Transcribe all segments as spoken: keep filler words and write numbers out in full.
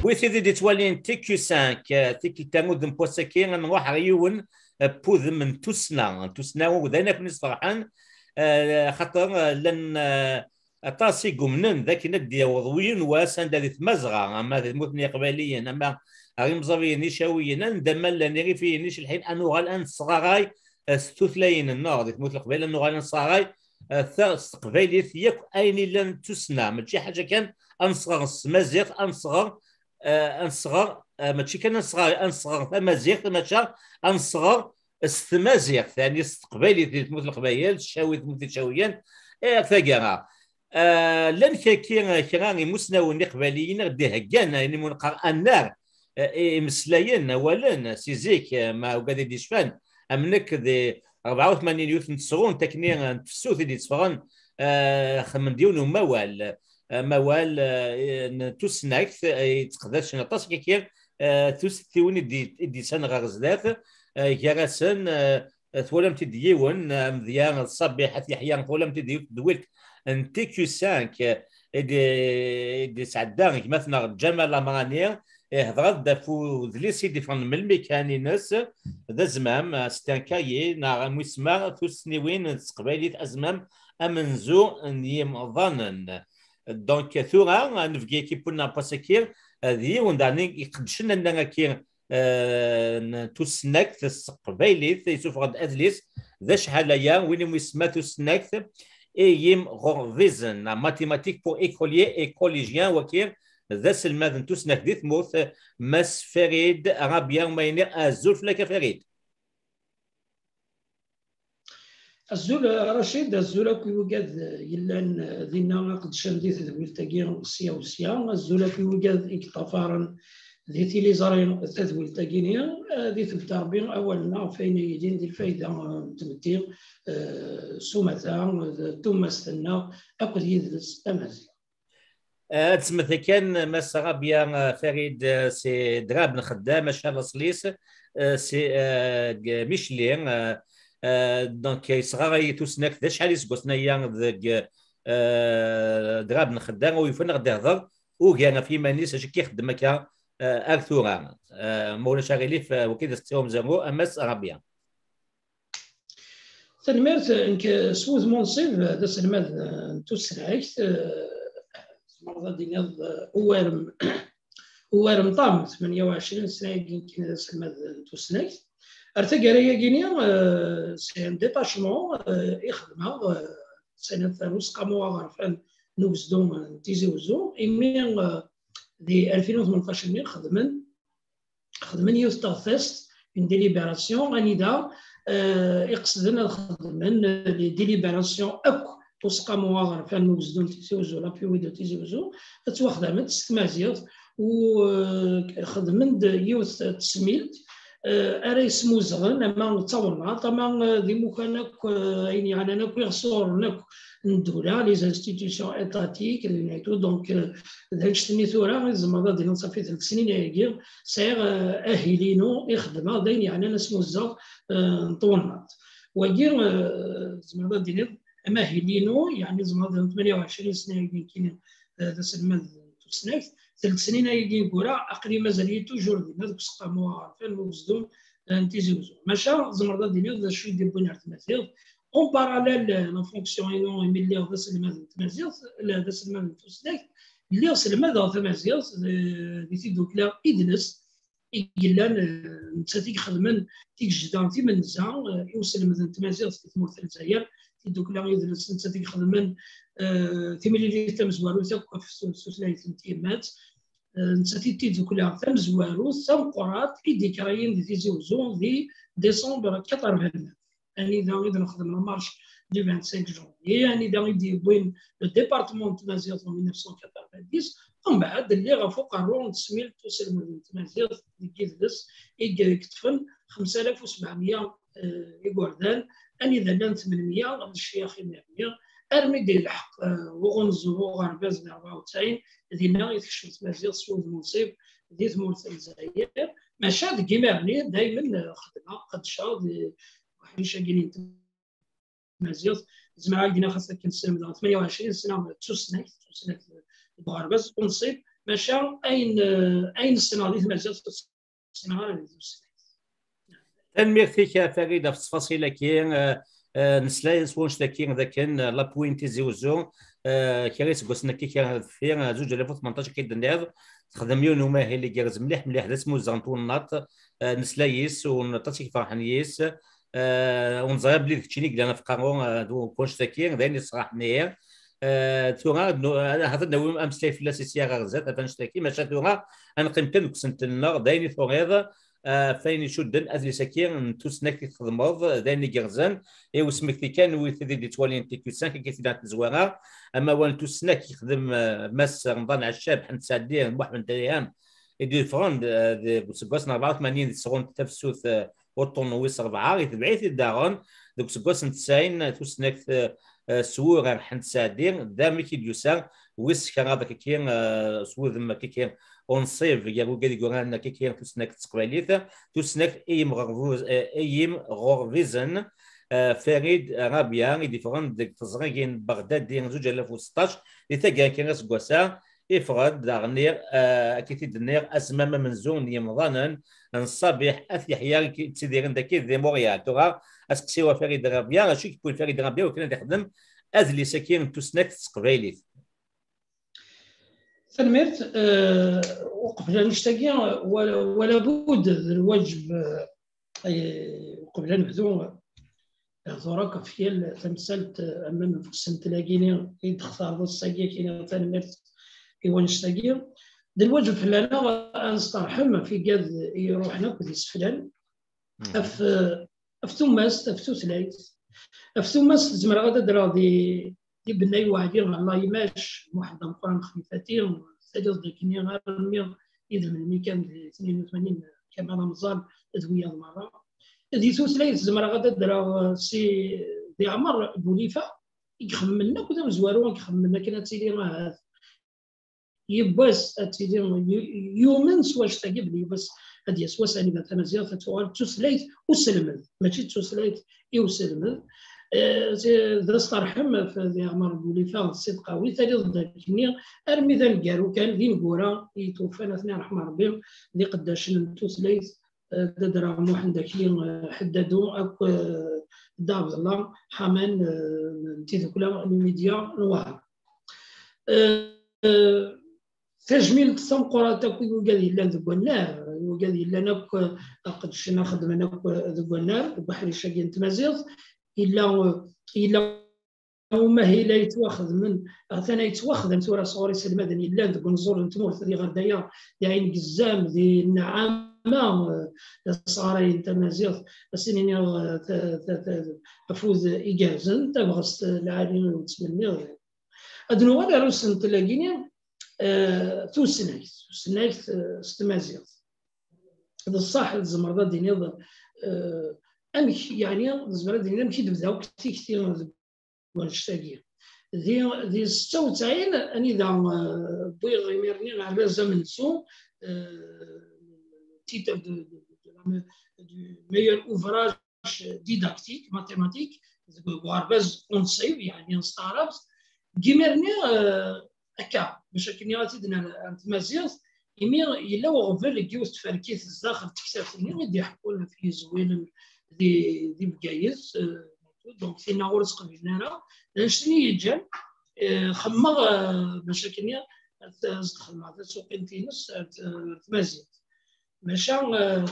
Wi tid i d-ittwalin T Q cinq, eh, tikkelt-a udem n wass-agi, ad nruḥ ɣer yiwen, eh, n wudem n tussna, n tussna d ayen akk-nni yesferḥen, eh, xaṭer, eh, llan, eh, aṭas i yumnen d akken ad d-yaweḍ yiwen wass anda di Tmazɣa, ama di tmurt n Yiqbayliyen, ama ɣer Imẓabiyen, Icawiyen, anda ma llan Irifiyen, Icalḥiyen, ad nuɣal ad nesɣaray, eh, s tutlayin-nneɣ di tmurt n Leqbayel, ad nuɣal ad nesɣaray, eh, ta-, s teqbaylit yakk ayen illan d tussna, mačči ḥaǧa kan ad nesɣer s tmaziɣt, ad nesɣer, eh, ad nesɣer, eh, mačči kan ad nesɣer, ad nesɣer tamaziɣt, maca ad nesɣer s tmaziɣt, yani s teqbaylit di tmurt n Leqbayel, Ccawi, tmurt n Icawiyen, eh, taggara. Eh, llan kaki, eh, kra imusnawen iqbayliyen i ɣ-d-iheggan, eh, ayen i mu-neqqar annar, eh, i-, imeslayen, awalen, eh, si zik, eh, ma ugad i d-yecfan, am nekk di rebɛa u tmanyin yiwet n tesɣunt akkenni, eh, n tefsut i d-yetteffɣen, eh, xedmen-d yiwen umawal, eh, amawal, eh, n tusnakt, eh, yettqedacen aṭas kaki, eh, tusettiwin i d-, i d-yessan ɣer zdat, eh, gar-asen, eh, twalam-t-id yiwen, eh, amedya d Ṣabiḥ At Yeḥya, twalam-t-id yiwet tedwilt n T Q cinq, eh, i d-, i d-yesɛedda gma-tneɣ Ǧamal Amrani, ihḍer-d ɣef udlis i d-iffɣen melmi kan ines, d azmam, eh, c'est un cahier, neɣ am wisma tussniwin s teqbaylit, azmam amenzu n yimḍanen. Donc, tura, ad nebgi équipe-nneɣ n wass-agi, eh, d yiwen daɣen iqeddcen annar-agi, eh, n tusnakt s teqbaylit, yessufeɣ-d adlis, d acḥal aya, win i mu yesma tusnakt i yimɣurbizen, mathématiques pour écoliers et collégiens, waki d aselmad n tusnakt di tmurt, Mass Farid Rabia, ma yenniɣ azul fell-ak a Farid. Azul, eh, Racid, azul akk i wigad, eh, yellan, eh, dinna iqeddcen di tedwilt-agi sya u sya, azul akk i wigad i yeṭṭafaren di tiliẓri tadwilt-agi-ni, eh, di tebda Rebbi awal-nneɣ ɣef wayen yilin di lfayda, eh, n tmetti, eh, s umata, eh, d tumast-nneɣ akked yidles amaziɣ. Eh, ad semmeteɣ kan Mass Rabia, eh, Farid, eh, si Drab n Xeddam, maca laṣel-is, eh, si, eh, g-, Micli, eh, eh, donc, yesɣaray tusnakt d acḥal iseggasen aya deg, eh, Drab n Xeddam, u yufan ad ɣ-d-ihḍer ugar ɣef yiman-is, acu akka ixeddem akka, eh, ar tura. Eh, ma ulac aɣilif, eh, waki d as-ttawam zerru, a Mass Rabia. Tanemmirt, nekk s wudem unṣib, d aselmad n tusnakt, eh, tzemreḍ ad d-tiniḍ, eh, uwarem, uwarem ṭam, tmenya u ɛecrin sna-agi nekk d aselmad n tusnakt. Ar taggara-agi-ni, eh, c'est un détachement, eh, i xedmeɣ, eh, sanater Useqqamu Aɣerfan n Ugezdu n Tizi Wezzu, imi, eh, di alfin u tmenṭac-nni xedmen xedmen yiwet teɣtest, une délibération, anida, eh, iqesden ad xedmen, eh, les délibérations akk Useqqamu Aɣerfan n Ugezdu n Tizi Wezzu, la P U I de Tizi Wezzu, ad ttwaxdament s tmaziɣt, u, eh, xedmen-d yiwet tesmilt, eh, ara yesmuzɣen ama d tawennaḍt, ama, eh, d imukan akk, eh, ayen yeɛnan akk iɣessuren akk n ddula, les institutions étatiques, d ayen aytu. Donc, euh, d annect-nni tura i tzemreḍ ad d-tiniḍ, ṣafi, deg snin-agi sɛiɣ, euh, ahil-inu i xedmeɣ, d ayen yeɛnan asmuzzeɣ, euh, n twennaḍt. Wagi, euh, tzemreḍ ad d-tiniḍ amahil-inu, yeɛni tzemreḍ ad d-tiniḍ tmenya u ɛecrin sna-agi nekkini, euh, d aselmad n tusnakt. Telt snin-agi ineggura, aql-i mazal-iyi toujours dinna deg useqqamu aɣerfan n ugezdu, euh, n Tizi Wezzu. Maca tzemreḍ ad d-tiniḍ d acu i d-yewwin ar tmaziɣt, en parallèle, la fonction-inu, imi lliɣ d aselmad n tmaziɣt, la, d aselmad n tusnakt, lliɣ selmadeɣ tamaziɣt, eh, di tiddukla Idles i yellan, eh, nettat i ixedmen tigejda timenza, eh, i uselmed n tmaziɣt di tmurt n Lezzayer, tiddukla Idles nettat i ixedmen, eh, timlilit tamezwarut akk ɣef tu-, tutlayt n tyemmat, eh, nettat i d tiddukla tamezwarut, tameqqrant, i d-ikrayen di Tizi Wezzu di décembre quatre-vingt-neuf. Anida i d-nexdem la marche du vingt-cinq janvier, anida i d-yewwin le département n tmaziɣt en mille neuf cent quatre-vingt-dix, umbeɛd lliɣ ɣef uqerru n tesmilt uselmed n tmaziɣt deg yidles i yeṭṭfen xemsa alaf u sebɛemya, eh, igerdan, anida llan tmenmya d ccyax imirni, armi d-yelḥeq, eh, uɣunzu uɣerbaz n rebɛa u tesɛin, dinna i tekcem tmaziɣt s wudem unṣib di tmurt n Lezzayer. Maca deg imirni daymen, eh, xedmeɣ, qeddceɣ di uḥric-agi n tmaziɣt, zemreɣ ad k-d-iniɣ xas akken slemdeɣ tmenya u ɛecrin sna d tusnakt, tusnakt deg uɣerbaz unṣib, Maca ayen, eh, ayen ssneɣ di tmaziɣt ur ssneɣ ara di tusnakt. Tanemmirt-ik a Farid ɣef ttfaṣil-agi. Eh, eh, nesla s wanect-agi d akken, eh, la pointe Tizi Uzzu, eh, kra iseggasen akka kra deffir, eh, zuǧ alaf u tmenṭac akka i d-tenniḍ, texdem yiwen umahil igerrez mliḥ mliḥ d asmuzzeɣ n twennaḍt, eh, nesla yis u aṭas i iferḥen yis. Eh, ur neẓri belli d keččini i yellan ɣef uqerru, eh, d wanect-agi, d ayen yesraḥen ihi. Eh, tura, ad nu-, ad, ad nawi ameslay fell-as i sya ɣer zdat, ɣef annect-agi, maca tura ad neqqim kan deg usentel-nneɣ, d ayen i turiḍ, eh, ɣef ayen icudden adlis-agi n tusnakt i txedmeḍ, d ayen igerrzen, i usmekti kan wi tid i d-ittwalin T Q cinq, akka i t-id tezwara, amawal n tusnakt yexdem, eh, Mass Remḍan Ɛeccab, Ḥend Sɛdi, Muḥend Riham, i d-yeffɣen, eh, deg useggas n rebɛa u tmanyin, sɣunt tafsut, eh, uṭṭun wis rebɛa, itbeɛ-it-id daɣen deg useggas n tesɛin, tusnakt, eh, eh, s wurar Ḥend Sɛdi, d amek i d-yusa wis kraḍ akka, eh, s wudem akka unṣib gar wigad i yuran akka tusnakt s teqbaylit, tusnakt i yimɣerbu-, eh, i yimɣurbizen, eh, Farid Rabia, i d-iffɣen deg teẓrigin n Beɣdadi zuǧ alaf u seṭṭac, di taggara kan aseggas-a, iffeɣ-d daɣen, eh, akka i t-id-nniɣ, azmam amenzu n yimḍanen n Ṣabiḥ At Yeḥya i yettidiren dagi di Montréal. Tura, aseqsi wa Farid Rabia, acu i yewwin Farid Rabia wakken ad ixdem adlis-agi n tusnakt s teqbaylit? Tanemmirt. Eh, uqbel annect-agi, wala, wala bud d lwaǧeb, eh, uqbel ad nebdu, eh, tura akk ɣef yal tamsalt, eh, ama deg usentel-agi-ni i d-textareḍ ass-agi akini, tanemmirt i wannect-agi. D lwaǧeb fell-aneɣ ad nesteṛḥem ɣef igad i iruḥen akk d iseflan, ɣef, ɣef tumast, ɣef tutlayt. Ɣef tumast, zemreɣ ad d-ddreɣ di, di Bennay Waɛli, Allah imac, Muḥend Ameqqran Xlifati, taliḍ-d akkenni armi i d melmi kan di tnin u tmanyin, Kamal Amẓal d wiyaḍ merra. Di tutlayt, zemreɣ ad d-ddreɣ si, di Ɛmer Bulifa, i ixemmen akk d amezwaru, i ixemmen akken ad tili ahat yiwwas ad tili yu-, yumen s wannect-agi belli yiwwas ad d-yas wass anida tamaziɣt ad tuɣal d tutlayt uselmed, mačči d tutlayt i uselmed. Eh, d asteṛḥem ɣef di Ɛmer Bulifa d Sidqawi, taliḍ-d akkenni armi d aneggaru kan, d ineggura i tufan, ad ten-iṛḥem Ṛebbi, d iqeddacen n tutlayt, eh, Dda Dra Muḥend Akli, eh, Ḥeddadu, akk, eh, Dda Ɛebdella Ḥaman, eh, n Tidukla, Limidya n Wahab. Eh, eh, tajmilt tameqqrant akk i wigad yellan deg wannar, i wigad yellan akk, eh, qeddcen, xeddmen akk, eh, deg wannar, deg uḥric-agi n tmaziɣt. Yella, eh, yella umahil ay yettwaxedmen, atan ay yettwaxdem tura sɣur iselmaden yellan deg unẓul n tmurt, di Ɣerdaya, di Ɛin Gezzam, di Nneɛma, eh, d asɣaray n tamaziɣt, ad s-iniɣ, eh, ta-, ta-, ta-, afud igerrzen, tabɣest lɛali i wen-ttmenniɣ. Ad nuɣal ar usentel-agi-ni, eh, tusnakt, tusnakt, eh, s tmaziɣt. D ṣṣaḥ tzemreḍ ad d-tiniḍ, eh, amek, yeɛni, nezmer ad d-nini amek i d-tebda akk tikti deg wannect-agi. Di, di setta u tesɛin, anida, eh, wwiɣ imir-nni aɣerbaz amenzu, eh, titre de, de, de, de la me-, du meilleur ouvrage didactique, mathématique, deg uɣerbaz unṣib, yeɛni s taɛrabt. Deg imir-nni, eh, akka, bac akken ad t-id-nerr ar tmaziɣt, imi yella uɣbel deg yiwet tferkit zdaxel n tektabt-nni i d-iḥekkun ɣef yizwilen di, di Bgayet, eh, donc tinna ur tt-qbilen ara. D annect-nni i yi-ǧǧan, eh, xemmeɣ, eh, bac akken ad t-, ad xedmeɣ tasuqilt-ines ar t-, ar tmaziɣt. Maca, eh,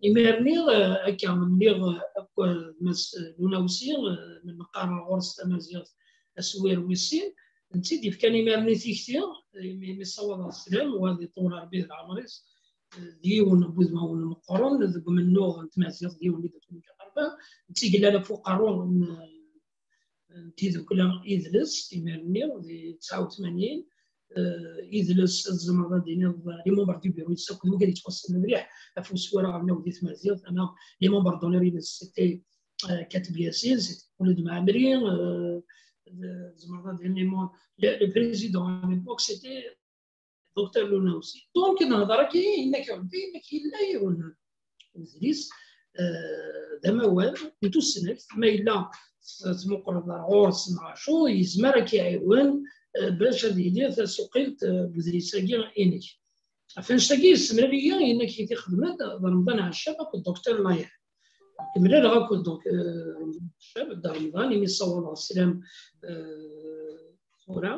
imir-nni, eh, akka, lliɣ, eh, akk, eh, Mass Lunawsi, eh, neqqar ɣur-s tamaziɣt aswir wis sin, netta i d-ifkan imir-nni tikti, eh, imi, imi ssawaḍeɣ sslam, wa ad iṭewwel Ṛebbi di leɛmer-is, eh, d yiwen n wudmawen meqqren deg umennuɣ n tmaziɣt, d yiwen n idles n Ǧerba, netta i yellan ɣef uqerru n, n tidukla idles, imir-nni, di tesɛa u tmanyin, eh, idles, ad tzemreḍ ad d-tiniḍ, eh, les membres du bureau, yettṣakked wigad yettwassnen mliḥ ɣef uswir aɣelnaw di tmaziɣt, ama les membres d'honneur-ines, c'était, eh, Kateb Yasin, c'était Mulud Mɛemmri, eh, tzemreḍ ad d-tiniḍ les mem-, le, le président à l'époque, c'était Docteur Lunawsi. Donc, nehḍer akka, yenna-k Rebbi, yenna-k yella yiwen udlis, eh, d amawal n tusnakt, ma yella tmuqleḍ ar ɣur-s neɣ acu, yezmer ad k-iɛiwen, eh, bac ad yili tasuqilt, eh, n udlis-agi inek. Ɣef annect-agi, yessemlal-iyi, yenna-k-id ixedmen d Remḍan Ɛeccab akked Docteur Layer. Mlaleɣ akked, donc, eh, Remḍan Ɛeccab, Dda Remḍan, imi ssawḍeɣ sslam, eh, tura,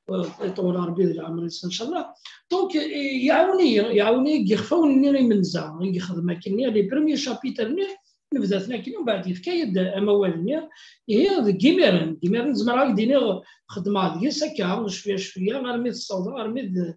eh, iṭul Ṛebbi di leɛmer-is, ncallah. Donc, eh, iɛawen-iyi, iɛawen-iyi deg yixfawen-nni imenza i yexdem akkenni, les premiers chapitres-nni, nebda-ten akkenni, mbeɛd yefka-yi-d amawal-nni. Ihi, deg imiren, deg imiren, zemreɣ ad k-d-iniɣ xedmeɣ deg-s akka, cwiya, cwiya, armi t-ssawḍeɣ, armi d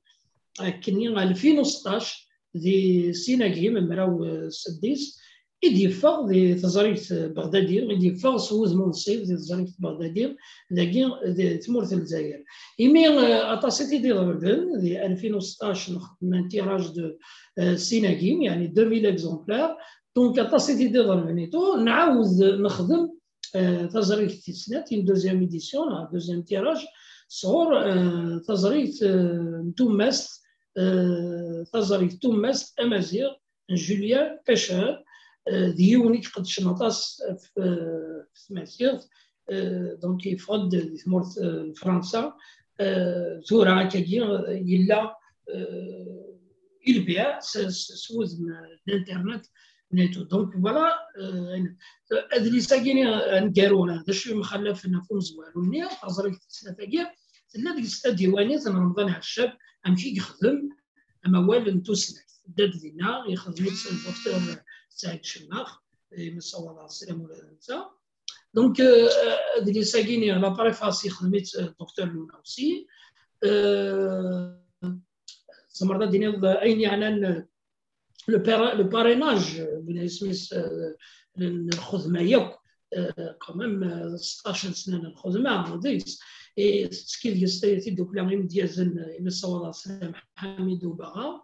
akkenni alfin u seṭṭac, di sin agim mraw seddis, i d-yeffeɣ di teẓrigt Beɣdadi, i d-yeffeɣ s wudem unṣib di teẓrigt Beɣdadi, dagi di tmurt n Lezzayer. Imi, eh, aṭas i t-id-iḍelben, di alfin u seṭṭac nexdem un tirage de, eh, sin agim, yeɛni deux mille exemplaires, donc aṭas i t-id-iḍelben et tout, nɛawed nexdem, eh, taẓrigt tis snat, une deuxième édition, un deuxième tirage, sɣur, eh, taẓrigt, eh, n tumast, eh, taẓrigt tumast amaziɣ n Julien Pecher, eh, d yiwen i iqeddcen aṭas ɣef, eh, ɣef tmaziɣt, eh, donc yeffeɣ-d di tmurt, eh, n Fransa, eh, tura akkagi, eh, yella, eh, i lbiɛ s, s, s wudem n internet. Donc, voilà, eh, adlis-agi aneggaru, d acu yemxallafen ɣef umezwaru-nni, taẓrigt tis snat-agi, tella deg-s tadiwanit n Remḍan Ɛeccab, amek i yexdem amawal n tusnakt. Dad dinna, yexdem-itt Docteur Saɛid Cemmax, imi ssawḍeɣ sslam ula d netta. Donc, euh, adlis-agi-nni, la préface, yexdem-itt, euh, Docteur Luna aussi. Euh, tzemreḍ ad d-tiniḍ ayen yeɛnan, euh, le para-, le parrainage, euh, n isem-is, euh, n lxedma yakk, euh, quand même, euh, seṭṭac n sna n lxedma deg-s. Et tettekki deg-s tiddukla imedyazen, euh, imi ssawḍeɣ sslam, Ḥamid Ubaɣa.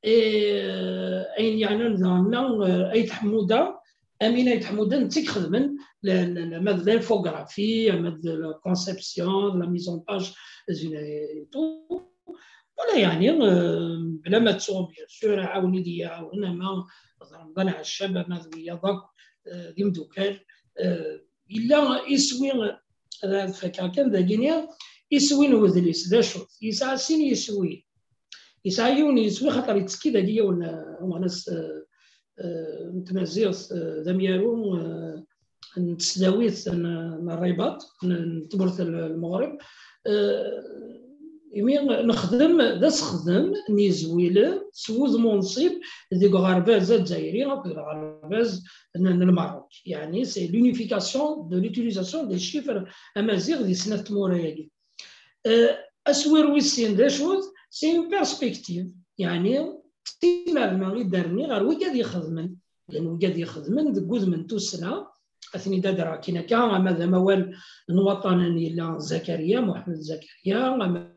Et, euh, ayen yeɛnan daɣen, euh, Ayt Ḥemmuda, Amina Ayt Ḥemmuda, netta i ixedmen la, la, la, ama d l'infographie, ama d la conception, de la mise en page, et tout. Voilà, yeɛni, euh, bla ma ttuɣ, bien sûr, aɛawen i d-iɛawen, ama d Remḍan Ɛeccab, ama d wiyaḍ akk, euh, d imdukal. Euh, yella iswi, ad fakeɣ kan dagini, iswi n wedlis, d acu-t? Yesɛa sin yiswi. Yesɛa yiwen yiswi, xaṭer yettekki dagi yiwen, euh, umeɣnas, euh, euh, n tmaziɣt, euh, d amyaru, euh, n tesdawit n, n Rribaṭ, n, n tmurt n Lmeɣreb. Euh, imi nexdem d asexdem n yizwilen s wudem unṣib deg uɣerbaz azzayri akked uɣerbaz n, n Lmerruk. Yeɛni, c'est l'unification de l'utilisation des chiffres amaziɣ di snat tmura-agi. Euh, aswir wis sin d acu-t? C'est une perspective, yeɛni d timerna i d-rniɣ ɣer wigad ixedmen, llan wigad ixedmen deg wudem n tussna, ad ten-id-adreɣ akkin akka, ama d amawal n waṭṭanen yella Zakariya, Muḥemmed Zakariya, ama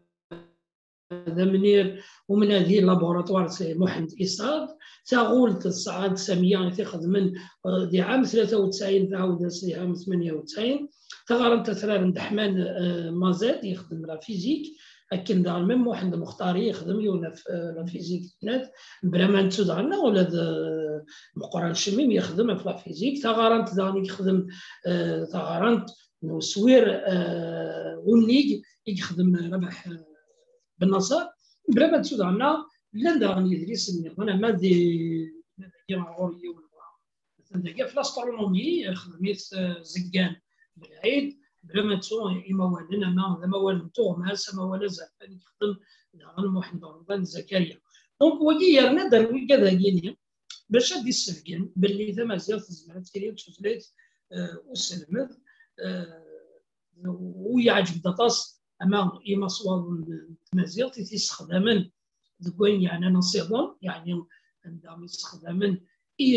d amnir umnadi laboratoire, c'est Muḥend Isad, taɣult tesɛa-d Samiya i t-ixedmen, euh, di ɛam tlata u tesɛin, tɛawed-as di ɛam tmanya u tesɛin, taɣarant atrar n Deḥman, euh, Mazad, yexdem la physique, akken daɣen même Muḥend Muxtari yexdem yiwen ɣef, euh, la physique, tenna-d, bla ma nettu daɣen, neɣ ula d, euh, Meqqran Cemmim yexdem ɣef la physique, taɣarant daɣen i yexdem, euh, taɣarant n uswir, euh, unnig i yexdem Rabaḥ, euh, Ben Naṣer, bla ma nettu daɣen, llan daɣen yedlisen nniḍen, ama di, dagi ɣur yiwen, atan dagi ɣef l'astronomie, xdem-it, euh, Zeggan Belɛid, bla ma nettu imawalen, ama d amawal n tuɣmas, amawal azerfan i yexdem daɣen Muḥend Remḍan Zakariya. Donc, wagi yerna-d ar wigad-agi-nni, bac ad d-issebgen belli tamaziɣt tezmer ad tili d tutlayt, euh, uselmed, euh, u yeɛǧeb-d aṭas ama imaswaḍen n tmaziɣt i t-issexdamen deg wayen yeɛnan asiḍen, yeɛni anda i ssexdamen i,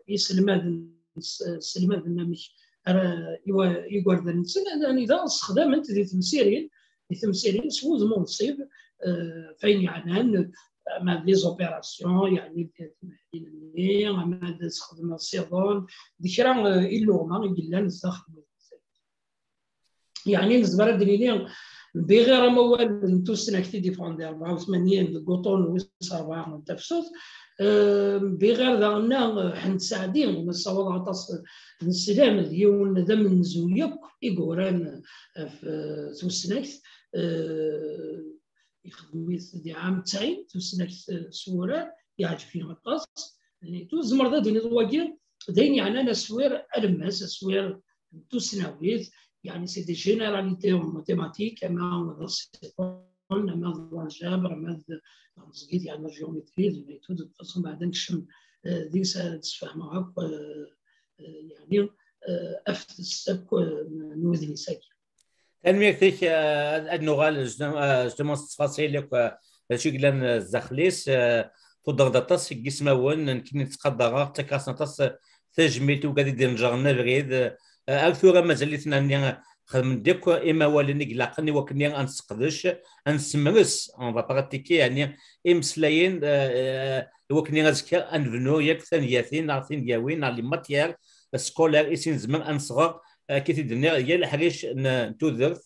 iselmaden, s-, selmaden amek ara iwa-, igerdan-nsen, anida ssexdamen-t di temsirin, di temsirin s wudem unṣib, eh, f ayen yeɛnan, ama d les opérations, yeɛni di temɛlin-nni, ama d sexdem asiḍen, d kra, eh, iluɣma i yellan zdaxel n Yeɛni nezmer ad d-nini, mbiɣir amawal n tusnakt i d-yeffɣen di rebɛa u tmanyin deg uṭun wis rebɛa n tafsut, eh, mbiɣir daɣen, eh, Ḥend Saɛdi, nessawaḍ aṭas n sslam, d yiwen d amenzu yakk i yuran ɣef, eh, tusnakt, eh, ixdem-it di ɛam tesɛin, tusnakt s wurar, yeɛǧeb-iyi aṭas. Tzemreḍ ad d-tiniḍ wagi d ayen yeɛnan aswir alemmas, aswir n tusnawit, yeɛni c'est des généralités en mathématiques, ama d asiṭun, ama d l'algèbre, ama d tmezgit, yeɛni la géométrie, d l'étude, de toute façon, baɛd ad nekcem, eh, deg-s ad sfehmeɣ akk, eh, eh, yeɛni, eh, aftes akk, eh, n wedlis-agi. Tanemmirt-ik, eh, ad, ad nuɣal justement, eh, justement s ttfaṣil akk, eh, d acu i yellan, eh, zdaxel-is. Eh, tudreḍ aṭas seg yismawen, nekkini ttqadareɣ, ttakeɣ-asen aṭas, eh, tajmilt i wigad i d-ineǧren abrid. Eh, ar tura mazal-iten ɛni xedmen-d akk imawalen i ilaqen i wakken ad nesseqdec, ad nessemres, on va pratiquer, yeɛni imeslayen, eh, eh, i wakken azekka ad nebnu yakk taneggatin neɣ tinegawin neɣ les matières scolaires i sin nezmer ad nesɣer, akka i t-id-nniɣ, yal aḥric n, n tudert,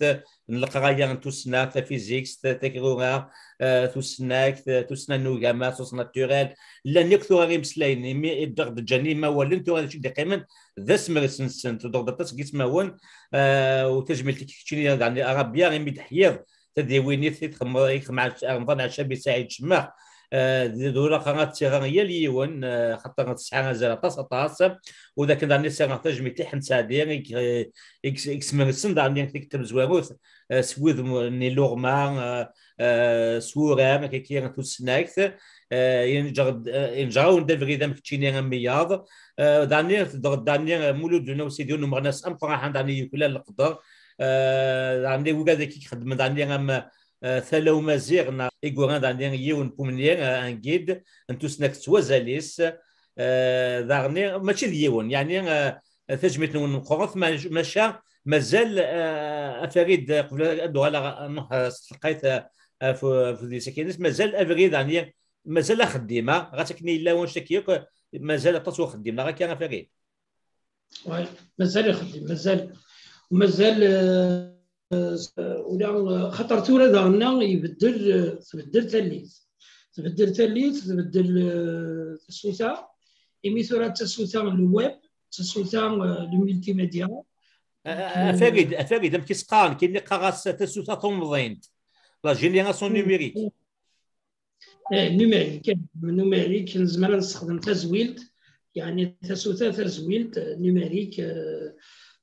n leqraya n tussna, tafizikt, takrura, eh, tusnakt, tussna n ugama, sciences naturelles, llan yakk tura imeslayen, imi i d-ɣ-d-ǧǧan imawalen, tura d acu i d-iqqimen d asemres-nsen, tudreḍ aṭas n yismawen, eh, u tajmilt-ik keččini, daɣen a Rabia, imi d-teḥyiḍ tadiwinit i txem-, i txemmeɛ Remḍan Ɛeccabi Saɛid Cemmax. Eh, d, d ur aqaɣ ad tt-iɣer yal yiwen, eh, xaṭer tesɛa azal aṭas, aṭas. U d akken daɣen i s-rreɣ tajmilt i Ḥend Saɛdi, i, i, i yesmersen daɣen tikkelt tamezwarut, eh, s wid n iluɣma, eh, eh, s wurar, akka, akka, tusnakt, eh, yenǧer-, eh, yenǧer-awen-d abrid am keččini am wiyaḍ. Eh, daɣen, daɣen, eh, Mulud Lwenna U Sidi, ur numeɣ-as am Ferḥan, daɣen yuklal leqder. Eh, daɣen wigad akka i ixeddmen daɣen am, eh, Tala Umaziɣ, neɣ i yuran daɣen yiwen n umni, eh, un guide n tusnakt s wazal-is. Eh, daɣen, mačči d yiwen, yeɛni, eh, tajmilt-nwen meqqret, ma-, maca mazal, eh, a Farid, qbel ad d-uɣaleɣ, ad nruḥ, eh, s tleqqayt, eh, ɣef, ɣef udlis-agi-ines, mazal abrid, yeɛni, mazal axeddim, ah, ɣas akken yella wanect-agi akk, mazal aṭas n uxeddim, neɣ akka a Farid? Oui, mazal ixeddim, mazal, mazal, eh, ula, xaṭer tura daɣen ibeddel, eh, tbeddel tallit. Tbeddel tallit, tbeddel, eh, tasuta. Imi tura d tasuta n le web, d tasuta, eh, n le multimédia. A, a, a Farid, a Farid, amek i s-qqaren? Kini qqar-as tasuta tumḍint. La génération numérique. Eh, numérique, numérique, nezmer ad nessexdem tazwilt, yeɛni tasuta tazwilt, eh, numérique, eh,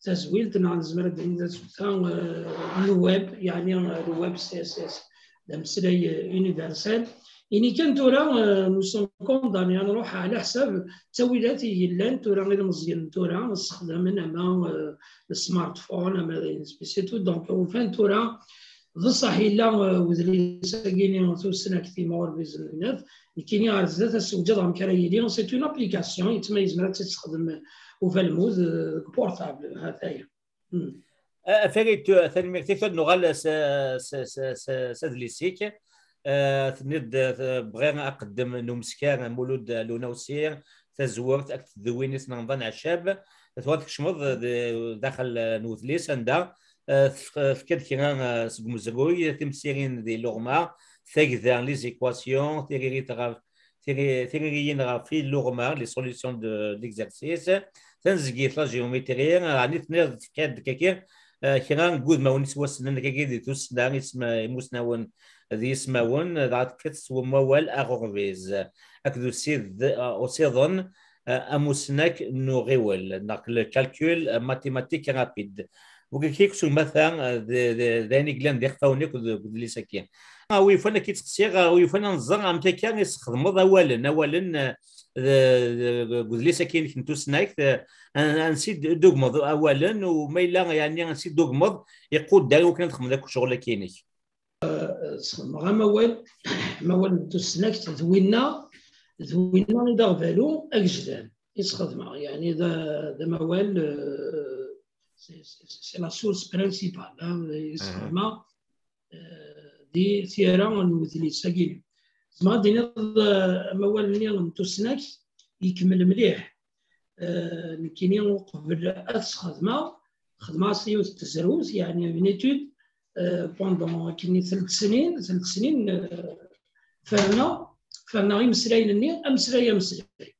tazwilt, neɣ nezmer ad d-nini tasuta, eh, n le web, yeɛni, eh, le web, c'est, c'est, c'est d ameslay, eh, universel. Ini kan tura, eh, nous sommes condamnés ad nruḥ ɛla ḥsab ttawilat i yellan tura, ilmeẓyen tura, ssexdamen ama, eh, le smartphone, ama d ayen spécial tout. Donc, ufan tura, d ṣṣeḥ yella, eh, wedlis-agi-ni tusnakt i ma ur bizzenat, nekkini ar zdat ad sewǧadeɣ amek ara yili. C'est une application, yettma yezmer ad tt-tessexdem uvalmud, eh, deg portable, ha-t-aya. Hmm. Eh, Farid, tu-, tanemmirt-ik, ad nuɣal s, s, s, s, s adlis-ik. Eh, tenniḍ-d, eh, bɣiɣ aqeddem n umeskar Mulud Lwenna U Sidi, tazwart akked tdewwinit n Remḍan Ɛeccab. Tebɣiḍ tkecmeḍ d, daxel n wedlis, anda, eh, tef-, tefkiḍ kra, eh, seg umezruy, timsirin di luɣma, tagda, les équations, tiririt ɣef, tiri-, tiririyin ɣef iluɣma, les solutions de, d'exercice, tanezgit, la géométrie, ɛni tenniḍ tefkiḍ-d kaki, eh, kra n wudmawen iswassnen kaki di tussna, isma-, imusnawen d yismawen, dɣa tefkiḍ s umawal aɣurbiz, akked usid-, eh, usiḍen, eh, amusnak n uɣiwel, neɣ le calcul, eh, mathématique rapide. Wagi kik s umata, eh, d, d, d ayen i yellan d ixfawen akk deg udlis-agi. A wi yufan ad k-id-sseqsiɣ, a wi yufan ad nẓer amek akka i txedmeḍ awalen, awalen, eh, d, d, deg udlis-agi-inek n tusnakt, eh, an-, ansi d-, d-tugmeḍ awalen, u ma yella, yeɛni, ansi d-tugmeḍ iqudar i wakken ad txedmeḍ akk ccɣel-agi-inek? Sxedmeɣ amawal, amawal n tusnakt d winna, d winna i d aɣbalu agejdan i sxedmeɣ, yeɛni d, d amawal, euh, c'est, c'est, c'est la source principale, hein, i sxedmeɣ, euh, di tira n wedlis-agi. Zemreɣ ad d-iniḍ, euh, amawal-nni n tusnakt ikemmel mliḥ. Eh, nekkini uqbel ad t-sxedmeɣ, xedmeɣ-as yiwet n tezrewt, yeɛni une étude, eh, pendant akken telt snin, telt snin, eh, ferneɣ, ferneɣ imeslayen-nni, ameslay, ameslay.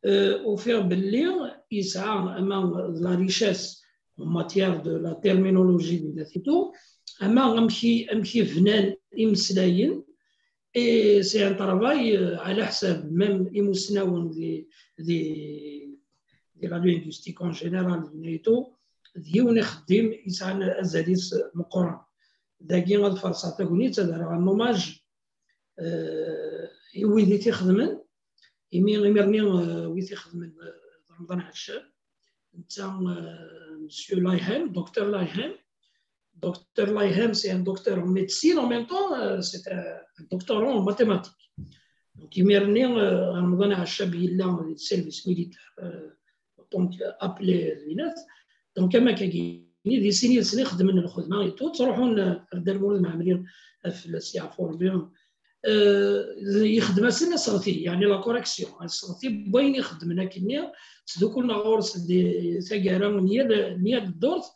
Eh, ufiɣ belli yesɛa ama d la richesse en matière de la terminologie de Natitu, ama amek i, amek i bnan imeslayen, et c'est un travail, euh, ɛla ḥsab même imusnawen di, di, di la linguistique en général, di NATO, d yiwen ixeddim yesɛan azal-is meqqren. Dagi ad farṣeɣ tagnit, ad rreɣ un hommage, euh, i wid i t-ixedmen, imi, imir-nni, euh, wid ixedmen, euh, d Remḍan Ɛeccab, netta, euh, Monsieur Layhem, Docteur Layhem. Docteur Layhem, c'est un docteur en médecine, en même temps, euh, c'est un, un doctorant en mathématiques. Donc, imir-nni, euh, Remḍan Ɛeccab yella di service militaire, euh, en tant qu'appelé dinat. Donc, am akkagi, di sin yid-sen i xeddmen lxedma et tout, ttruḥun, euh, ar Dda Lmulud Mɛemmri, euh, fell-as yeɛfu Rebbi. Euh, yexdem-asen aseɣti, yeɛni la correction, aseɣti n wayen i xeddmen akkenni, ttdukkulen ɣur-s di taggara n yal, n yal ddurt,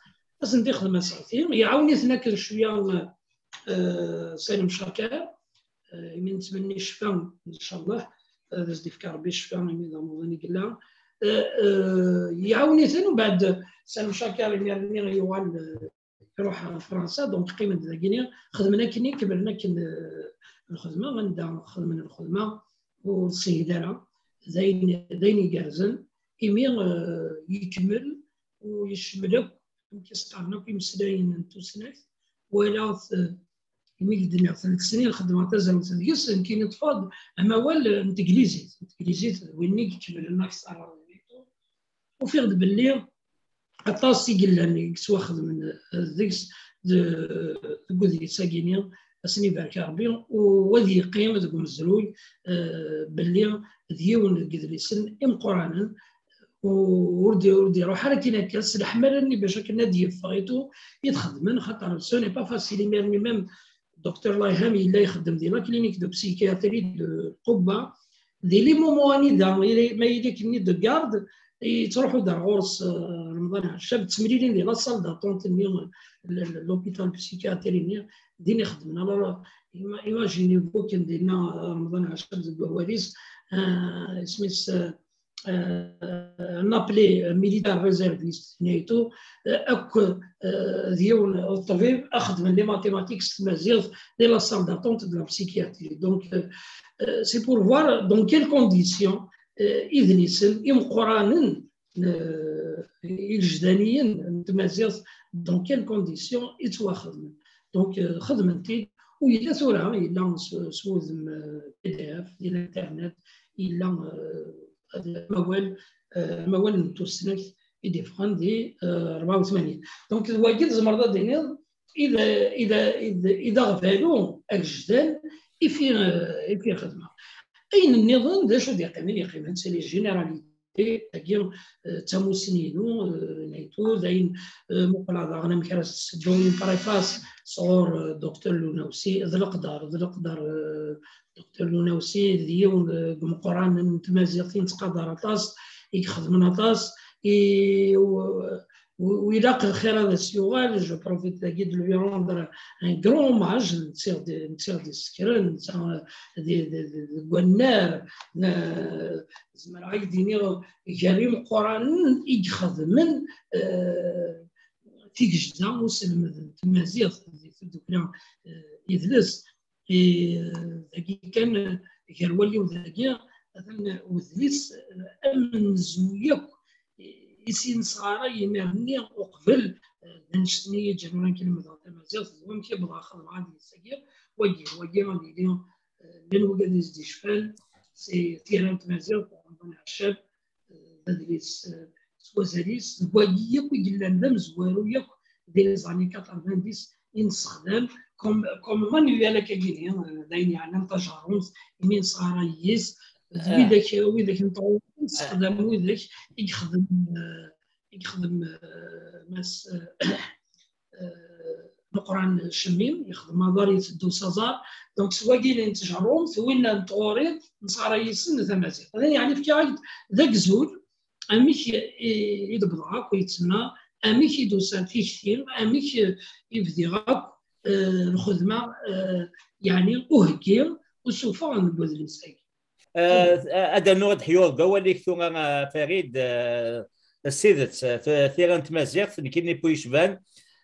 ad sen-d-ixdem aseɣti, iɛawen-iten akken cwiya, euh, Salem Chaker, euh, imi nettmenni ccfa, ncallah, ad as-d-ifk Rebbi ccfa, imi d amuḍin i yella. Euh, euh, iɛawen-iten, umbeɛd Salem Chaker imir-nni yuɣal, euh, iruḥ ɣer Fransa, donc qqimen-d dagini, xedmen akkenni, kemmlen akken, euh, lxedma, anda xedmen lxedma ur sehil ara, d ayen, d ayen igerrzen, imi, euh, ikemmel u yecmel akk, amek i s-qqaren akk, imeslayen n tusnakt, walaɣ-t, euh, imi i k-d-nniɣ, tlata snin xedmeɣ tazrawt deg-s, nekkini ṭṭfeɣ-d amawal n teglizit, n teglizit d win i ikemmlen akteṛ. Ufiɣ-d belli aṭas i yellan i yettwaxedmen, eh, deg-s, de-, deg udlis-agi-nni, ad sen-ibarek Rebbi, u ad yeqqim deg umezruy, eh, belli d yiwen deg yedlisen imeqqranen, u ur d-, ur d-iruḥ ara akken akka, s leḥmala-nni bac akken ad d-yeffeɣ i tu-, i t-xedmen, xaṭer ce n'est pas facile, imir-nni même Docteur Layhem yella ixeddem di la clinique de psychiatrie de Qubba. Di les moments anida, ma yili akken-nni de garde, yettruḥu-d ar ɣur-s, euh, Remḍan Ɛeccab, ttemlilin di la salle d'attente-nni, l-, l-, l'hôpital psychiatrie-nni, din i xeddmen. Alors, ima-, imaginez-vous akken dinna, euh, Remḍan Ɛeccab deg wawal-is, euh, isem-is, euh, euh, un appelé militaire réserviste, NATO, euh, akk, euh, d yiwen ṭṭbib, a xedmen les mathématiques s tmaziɣt, di la salle d'attente de la psychiatrie. Donc, euh, euh, c'est pour voir dans quelles conditions, euh, idlisen imeqqranen, euh, igejdaniyen n tmaziɣt, dans quelles conditions i ttwaxedmen. Donc, euh, xedmen-t-id, u yella tura, yella s, s wudem, euh, P D F, di l'internet, yella, euh, amawal, euh, amawal n tusnakt i d-iffɣen di, euh, rebɛa u tmanyin. Donc, d wagi tzemreḍ ad d-tiniḍ i d, i d, i d, i d aɣbalu agejdan i fi, euh, i fi xedmeɣ. Ayen nniḍen, d acu d-yeqqimen, yeqqimen, c'est les généralités, tagi, euh, d tamussni-inu, euh, NATO, d ayen, euh, muqleɣ daɣen amek ara s-, s-, une préface sɣur, euh, Docteur Lunawsi, d leqder, d leqder, euh, Docteur Lunawsi d yiwen deg imeqqranen n tmaziɣt i nettqadar aṭas, i ixedmen aṭas, i, u-, u-, u ilaq lxir ad as-yuɣal. Je profite dagi de lui rendre un grand hommage, netta i ɣ-d-, netta i ɣ-d-isekren, netta di, di, di, deg wannar, n-, zemreɣ ad k-d-iniɣ gar imeqqranen i ixedmen, eh, tigejda uselmed n tmaziɣt di tdukla, eh, idles. I, dagi kan, gar walli u dagi, atan udlis, eh, amenzu yakk i s-nesɣaray imir-nni uqbel, eh, d annect-nni i ǧǧan lemdeɣ tamaziɣt, d wamek i wwḍeɣ xedmeɣ adlis-agi, wagi, wagi ad yili, eh, llan wigad i s-d-icfan, si tira n tmaziɣt, Remḍan Ɛeccab, eh, d adlis, eh, s wazal-is, d wagi yakk i yellan d amezwaru yakk di les années quatre-vingt-dix i nessexdam, comme, comme manuel akkagini, eh, d ayen yeɛnan tajerrumt, imi nesɣaray yis, d widak, widak n tɣuri, nessexdam widak i yexdem, eh, i yexdem, eh, Mass, eh, eh, Meqqran Cemmi, yexdem aḍar iteddu s aẓar. Donc, s wagi n tjerrumt, winna n tɣuri, nesɣaray yis-sen tamaziɣt. Atan, yeɛni, fkiɣ-ak-d d agzul, amek i, i d-wwḍeɣ akk, yettma, amek i d-usan tikti, amek i bdiɣ akk, eh, lxedma, eh, yeɛni, uheggi, usuffeɣ n wedlis-agi. Eh, ad d-rnuɣ ad d-ḥyuɣ deg wawal-ik tura, eh, Farid, eh, s tidet, eh, t-, tira n tmaziɣt, nekkini pu yecban,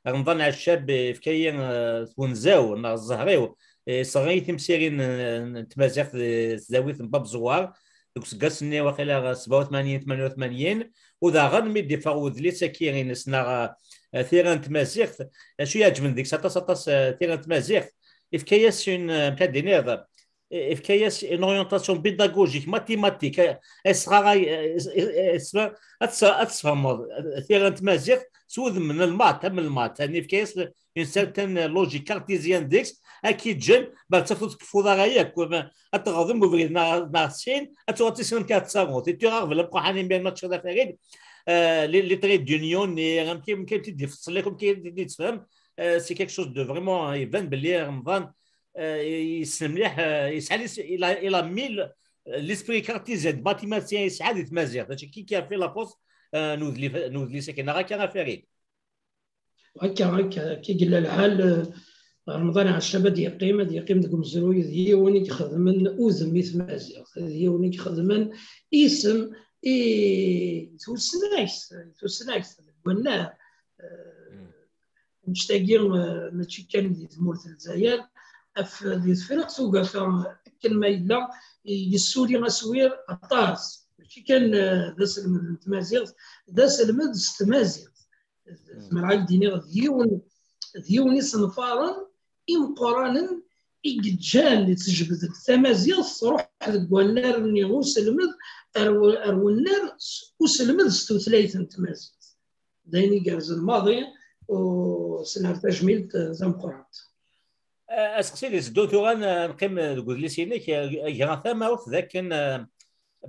Remḍan Ɛeccab, eh, yefka-yi, eh, twenza-w neɣ zzher-iw, eh, yesɣer-iyi timsirin n, n tmaziɣt di tesdawit n Bab Ẓewwar, deg useggas-nni waqila sebɛa u tmanyin, tmanya u tmanyin, u daɣen mi d-iffeɣ wedlis-agi-ines neɣ, eh, tira n tmaziɣt, acu iɛeǧben deg-s aṭas, aṭas, eh, tira n tmaziɣt, yefka-yas une, eh, amek ad d-tiniḍ, yefka-yas une orientation pédagogique, mathématique, eh, yesɣaray, eh, eh, eh, ad tfehmeḍ tira n tmaziɣt s wudem n lmath, am lmath, yani yefka-yas une certaine logique cartésienne deg-s, ad k-yeǧǧen, ma tafeḍ ur tkeffuḍ ara yakk, ad teɣreḍ ubrid neɣ, neɣ sin, ad tuɣal tissinem kan ad tettaruḍ. Et tu ɣer-, la mqaḥan imir ma teččiḍ afarid, euh, les, les traits d'union, et amek, amek i t-id-ifeṣṣel, amek i t-id-ifhem, euh, c'est quelque chose de vraiment, iban belli Remḍan, euh, yessen mliḥ, euh, yesɛa les-, il a, il a mis l'esprit cartésien de mathématicien yesɛa di tmaziɣt. Mačči qui, qui a fait la force, euh, n udlis-, n udlis-agi, neɣ akka a Farid? Akka, akka, akka i yella lḥal, eh, Remḍan Ɛeccab ad yeqqim, ad yeqqim deg umezruy, d yiwen i ixedmen udem i tmaziɣt, d yiwen i ixedmen isem i tusnakt, tusnakt, deg wannar. Eh, annect-agi, eh, mačči kan di tmurt n Lezzayer, af, di Tefriqt Ugafa, akken ma yella, yessuli aswir aṭas. Mačči kan, eh, d aselmed n tmaziɣt, d aselmed s tmaziɣt. Zemreɣ ad d-iniɣ d yiwen, d yiwen isenfaren imeqqranen i yeǧǧan, i tejbed tamaziɣt, tṛuḥ deg wannar-nni uselmed ar w-, ar wennar s-, uselmed s tutlayt n tmaziɣt. D ayen igerrzen maḍi, u s-nerr tajmilt, eh, tameqqrant. Eh, aseqsi di seddu tura, n-, neqqim deg udlis-inek, eh, greɣ tamawt d akken, eh,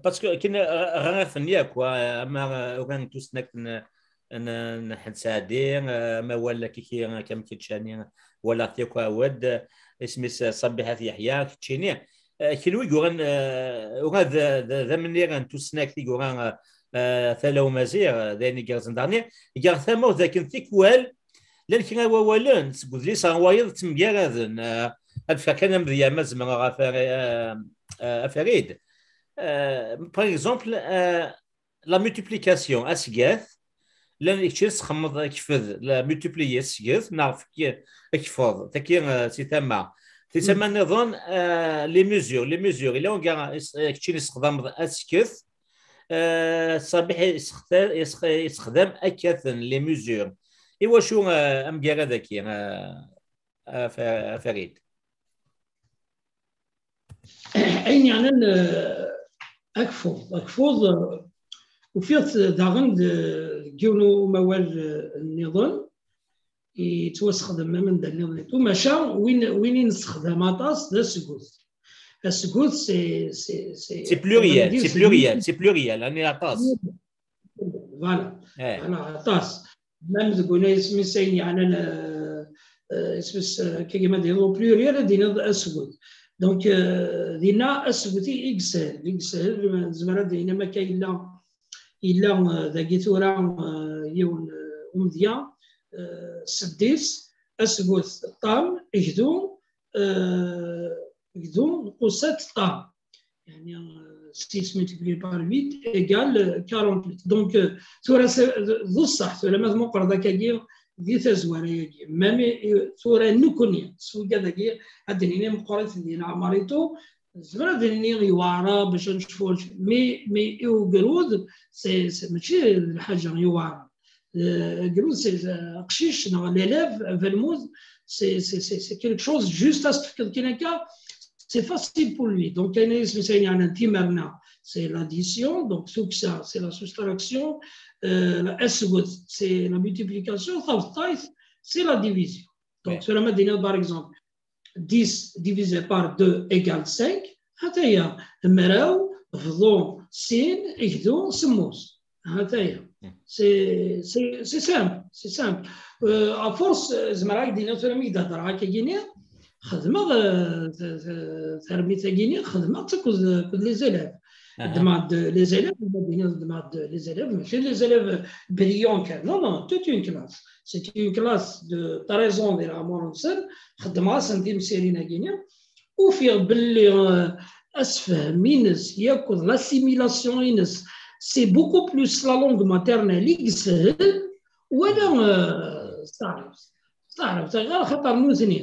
parce que akken, eh, ɣriɣ-ten yakk, wa, ama, eh, uran n tusnakt n, n, n Ḥed Saɛdi, eh, amawal akiki, eh, Kamkitchani, walaɣ-t yakk awed, eh, isem-is, eh, Ṣabiḥat Yeḥya, keččini. Eh, kenwi yuran, eh, ura d, d, d amnir n tusnakt i yura, eh, eh, Tala Umaziɣ, eh, d ayen igerrzen daɣen. Greɣ tamawt d akken tikwal, llan kra n wawalen seg udlis ɣer wayeḍ ttemgaraden, eh, ad fkeɣ kan amedya ma zemreɣ a Fari-, eh, eh, a Farid. Eh, par exemple, eh, la multiplication, asget, llan kečč tesxedmeḍ kfed, la multiplier, sget, neɣ fek-, kfeḍ, tagi, eh, si tama. Si tama nniḍen, eh, les mesures, les mesures, ila wanga is-, eh, kečč tesxedmeḍ asget, eh, Ṣabiḥ yesxta-, yesx-, yessexdam akkaten, les mesures. Iwacu, eh, amgarad-agi, eh, a Fa-, a Farid? Ayen yeɛnan, eh, akfuḍ. Akfuḍ, eh, ufiɣ-t daɣen d-, deg yiwen umawal, eh, nniḍen, yettwasexdem am anda nniḍen itu, maca win, win i nessexdam aṭas d asgut. Asgut, c'est, c'est, c'est, c'est pluriel, c'est pluriel, c'est pluriel, ani aṭas. Voilà. Eh. Voilà, aṭas. Même deg wina isem-is ayen yeɛnan, euh, euh, isem-is, euh, kagima di au pluriel, ad d-tiniḍ asgut. Donc, euh, dinna asgut i, i yeshel, i yeshel, nezmer ad d-nini ma akka yella, yella, euh, dagi tura, euh, yiwen, euh, umedya, euh, seddis, asgut ṭam, gdu, euh, gdu, qussat ṭam. Yani, euh, six multiplié par huit égale quarante-huit. Donc, euh, tura s-, d ṣṣeḥ, tura ma tmuqreḍ akkagi di tazwara-agi. Même, euh, tura nekkni, s wigad-agi, ad d-nini meqqrit di leɛmaritu, nezmer ad d-nini yewɛer bac ad necfu, mais, mais i ugrud, c'est, c'est, mačči d lḥaǧa yewɛer. Euh, agrud, c'est, euh, aqcic, neɣ l'élève, abalmud, c'est, c'est, c'est, c'est quelque chose juste à ce que quelqu'un, c'est facile pour lui. Donc, ayen isem-is ayen yeɛnan timerna, c'est l'addition, donc tukksa, c'est la soustraction, euh, asgut, c'est la multiplication, tabeṭṭayt, c'est la division. Donc, tura ma d-nini, par exemple, dix divisé par deux égale cinq, ha-t-aya, mraw, bḍu, sin, gdu, semmus. Ha-t-aya. C'est, c'est, c'est simple, c'est simple. Euh, à force, euh, zemreɣ ad ak-d-iniɣ tura mi k-d-hedreɣ akkagini, xedmeɣ, euh, t-, t-, tarmit-agini, xedmeɣ-tt akked, akked les élèves. Aha. Ddmeɣ-d les élèves, ma d-iniɣ ddmeɣ-d les élèves, mačči les élèves brillants kan. Non, non, toute une classe. C'est une classe de treize ans di leɛmer-nsen, xedmeɣ-asen timsirin-agini, ufiɣ belli, euh, asefhem-ines yakk d l'assimilation-ines, c'est beaucoup plus la langue maternelle i yeshel, wala, euh, s taɛrabt. S taɛrabt, ɣer xaṭer nutni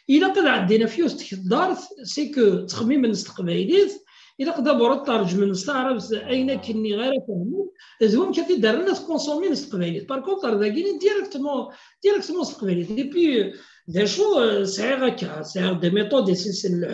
ilaq ad ɛeddin ɣef yiwet n tkeddart, c'est que ttxemmimen s teqbaylit, ilaq d'abord ad tṛejmen s taɛrabt ayen akken nniɣ ara fehmen, d wamek ad t-id-rren ad t-consommin s teqbaylit. Par contre, ar dagini directement, directement s teqbaylit. Et puis, d acu, euh, sɛiɣ akka, sɛiɣ des méthodes et c'est, c'est le,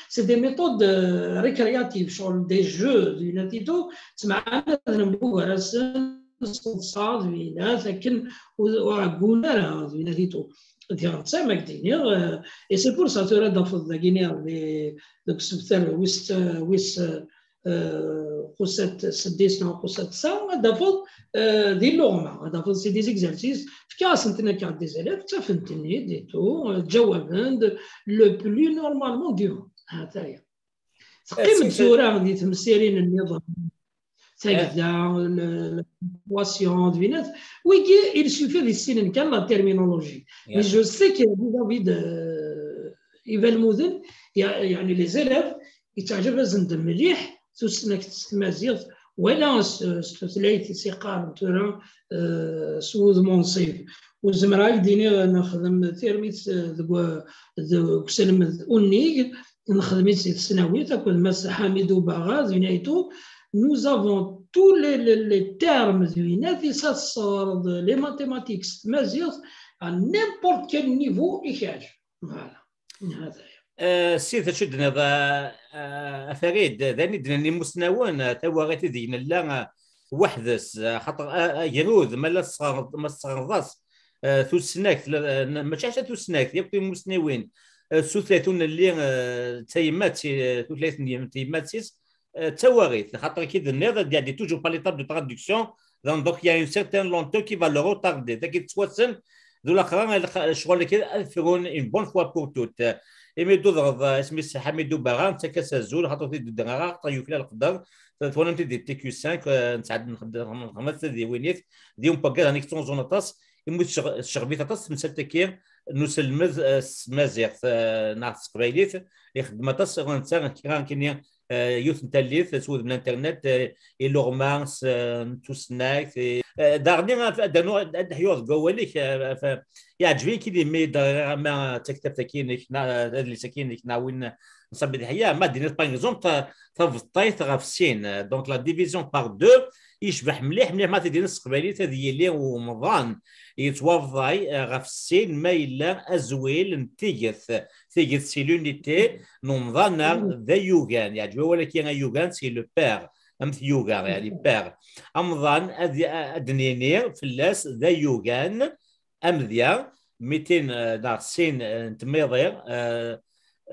c'est des méthodes, euh, récréatives, genre des jeux, d winat et tout, ttemɛanaden mbugar-asen, s teḍsa d winat, akken ur, ur ɛeggun ara d winat et tout. Diɣ netta ma k-d-iniɣ, euh, et c'est pour ça tura d-tafeḍ dagini di, deg usebter wis, wis, euh, xuṣṣat seddis neɣ xuṣṣat tesɛa, ad d-tafeḍ, euh, di luɣma, ad d-tafeḍ c'est des exercices, fkiɣ-asen-ten akka des élèves, ttafen-ten-id et tout, euh, ǧawaben-d le plus normalement du monde. Ha-t-aya. Teqqim-d tura di temsirin nniḍen. Tagda, le, l'équation, d winat. Wigi, il suffit ad issinen kan la terminologie. Mais je sais que vis-à-vis de, euh, Ibalmuden, ya-, yeɛni les élèves, yettaɛǧab-asen-d mliḥ tusnakt s tmaziɣt, wala s, s tutlayt i s-iqqaren tura, euh, s wudem unṣib. Ur zemreɣ ad k-d-iniɣ nexdem tirmit, euh, deg wa-, deg uselmed unnig, nexdem-itt di tesnawit akked Mass Ḥamid Ubaɣa d winaytu. Nous avons tous les, les, les termes d winat i s-, ad tesɣreḍ les mathématiques s tmaziɣt à n'importe quel niveau i k-yeɛǧeb. Voilà. Hada. Eh, Ssid, acu d-tenniḍ, eh, eh, a Farid, d ayen i d-nnan imusnawen, eh, tawaɣit ideg nella, eh, weḥd-s, eh, xaṭer, eh, agrud, ma la tesɣerḍ-, ma tesɣerḍeḍ-as, eh, tusnakt, la, eh, n-, mačči ḥaca tusnakt, yakk timusniwin, eh, s tutlayt ur nelli, eh, d tayemmat, eh, tutlayt n yem-, tyemmat-is, eh, d tawaɣit, xaṭer akka i d-tenniḍ, ad d-iɛeddi toujours par l'étape de traduction, donc, donc il y a une certaine lenteur qui va le retarder. Dagi tettwassen d ulaxra, lecɣal-agi ad frun une bonne fois pour toutes. Imi d-udreḍ, eh, isem-is Ḥamid Ubaɣa, nettak-as azul, xaṭer ur t-id-udreɣ ara, xaṭer yuklal leqder. Twalamt-t-id di T Q cinq, eh, nesɛa-d nexdem, nexdem-as tadiwinit, d yiwen n wagad, ɛni yettɣunzun aṭas, imi tceɣ-, tceɣb-it aṭas temsalt-agi n uselmed, eh, s tmaziɣt, eh, neɣ s teqbaylit, ixeddem aṭas, netta kra nekkini, eh, yiwet n tallit s wudem n internet, eh, iluɣma s, eh, n tusnakt, eh, eh, daɣen ad, ad d-rnuɣ, ad, ad d-ḥyuɣ deg wawal-ik, eh, f-, yeɛǧeb-iyi kid imi d-ɣriɣ ama d taktabt-agi-inek, neɣ, eh, adlis-agi-inek, neɣ win n Ṣabi Deḥya, ma d-tiniḍ, par exemple, ta-, tabeṭṭayt ɣef sin, eh, donc la division par deux, yecbeḥ mliḥ, mliḥ ma t-id-tiniḍ s teqbaylit, ad yili umḍan yettwabḍay, eh, ɣef sin ma yella azwil n tiget, tiget c'est l'unité n umḍan neɣ d ayugan, yeɛǧeb wawal-agi ayugan, c'est le père, am tyuga, yeɛni père. Amḍan ad, ad d-nini fell-as d ayugan, amedya, mitin, eh, neɣ sin, eh, n tmiḍi, eh,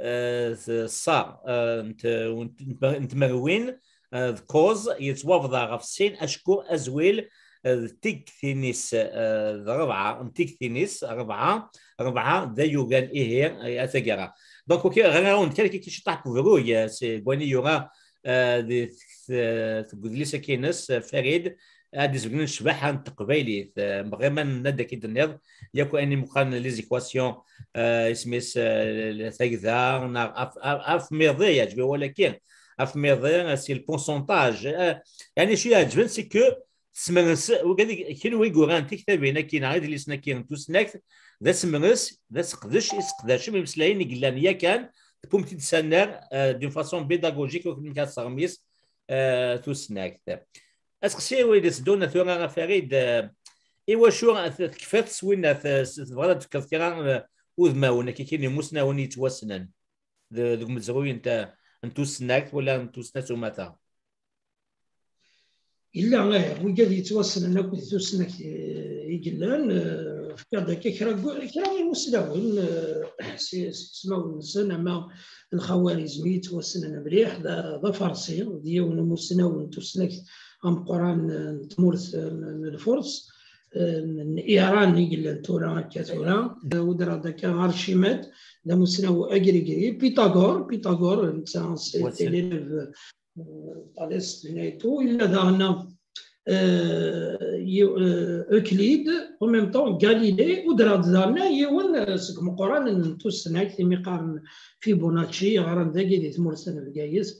eh, ṣa, eh, n t-, n t-, n tmerwin, eh, d kuẓ, yettwabḍa ɣef sin acku azwil, eh, d tigtin-is, eh, d rebɛa, n tigtin-is, rebɛa, rebɛa d ayugan, ihi, eh, a taggara. Donc, ok, ɣriɣ-awen-d kan akka ciṭṭaḥ n ubruy, eh, seg wayen i yura, eh, di t-, t-, deg udlis-agi-ines, eh, Farid, ad d-isbeggen ccbaḥa n teqbaylit. Eh, bɣiɣ ma nenna-d akka i d-tenniḍ, yakk ayen imeqqran les équations, eh, isem-is, eh, tagda, neɣ af-, af-, afmiḍi, yeɛǧeb-iyi wawal-agi, afmiḍi, eh, c'est le pourcentage. Eh, yeɛni acu iɛeǧben, c'est que tessemres, wigad i, kenwi i yuran tiktabin-agi neɣ idlisen-agi n tusnakt, d asemres, d aseqdec i tesseqdacem imeslayen i yellan yakan, tewwim-t-id s annar, eh, d'une façon pédagogique, akken ad tesseɣmis, eh, tusnakt. Aseqsi wid iteddun tura a Farid, eh, iwacu tekfiḍ s winna, eh, s-, tebɣiḍ ad d-tefkeḍ kra, eh, udmawen, akka kan imusnawen yettwassnen de-, deg umezruy n ta-, n tusnakt wala n tusnakt umata? Yella, eh, wigad yettwassnen akk di tusnakt, eh, i yellan, eh, fkiɣ-d akka kra n, kra n imusnawen, eh, s, s ismawen-nsen, ama Lxawarizmi yettwassnen mliḥ, d, d afarsi, d yiwen n umusnaw n tusnakt ameqqran, eh, n tmurt, eh, n, n Lfurs, eh, n, n Iran i yellan tura, akka tura. Eh, udreɣ-d akka Archimède, d amusnaw agrigri. Pythagore, Pythagore, netta, c'est l'élève, eh, Thalès, d winna et tout. Yella daɣen, eh, yiw-, eh, Euclide, en même temps Galilée, udreɣ-d daɣen yiwen, eh, seg meqqranen n tusnakt, imi qqaren Fibonacci, yeɣran dagi di tmurt n Bgayet,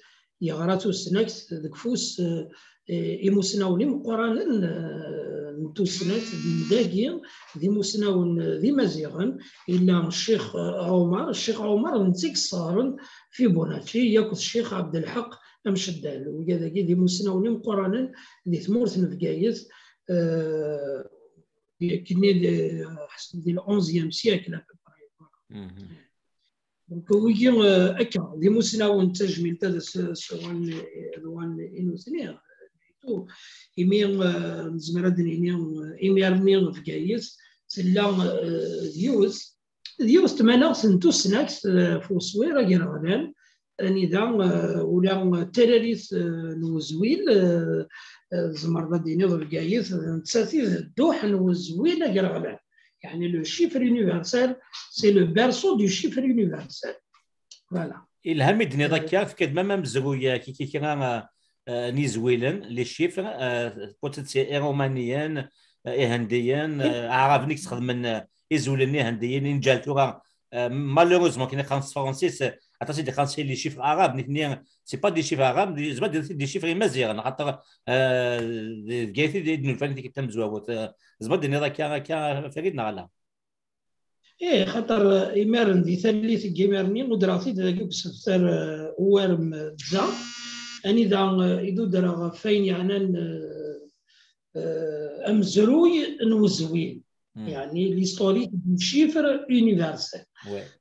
yeɣra tusnakt deg ufus, eh, eh, imusnawen imeqqranen, eh, n tusnakt n dagi, d imusnawen d imaziɣen, illa Ccix Ɛumar. Ccix Ɛumar d netta i yesseɣren Fibonacci, yakk d Ccix Ɛebdelḥeq Amceddal. Wigad-agi d imusnawen imeqqranen di tmurt n Bgayet, eh, di, di, di l'onzième siècle à peu près. Donc, wigi, eh, akka, d imusnawen, d tajmilt ad s-, s-, wan, d wan i nutni, eh, imi, eh, nezmer ad d-nini, eh, imir-nni Bgayet tella, eh, d yiwet, d yiwet tmanaɣt n tusnakt, eh, ɣef uswir agraɣlan, anida, eh, ula d tararit, eh, n wezwil, eh, eh, tzemreḍ ad d-tiniḍ Bgayet d nettat i d dduḥ n wezwil agraɣlan. يعني, le chiffre universel, c'est le berceau du chiffre universel. Voilà. Ilha mi d-tenniḍ akka, tefkiḍ même amezruy, eh, kiki kra, eh, eh, n yizwilen, les chiffres, eh, peut-être c'est irumaniyen, eh, ihendiyen, eh, aɛraben i yesxedmen, eh, izwilen ihendiyen, i neǧǧal tura, eh, malheureusement, akken i qqaren s tefransist, eh, aṭas i d-iqqaren c'est les chiffres arabes, nitni, c'est pas des chiffres arabes, des, c'est pas des, des chiffres imaziɣen, xaṭer, eh, d, d Bgayet i d, i d-nufan i tikkelt tamezwarut. Eh, tzemreḍ d-tiniḍ akka, akka, Farid, neɣ ala? Ih, xaṭer, eh, imaren di tallit n yimaren-nni, udreɣ-t-id dagi deg usebter, eh, uwarem, eh, da, anida, eh, i d-udreɣ ɣef wayen yeɛnan, eh, eh, amezruy n wezwil. Yeɛni, l'historique du chiffre universel.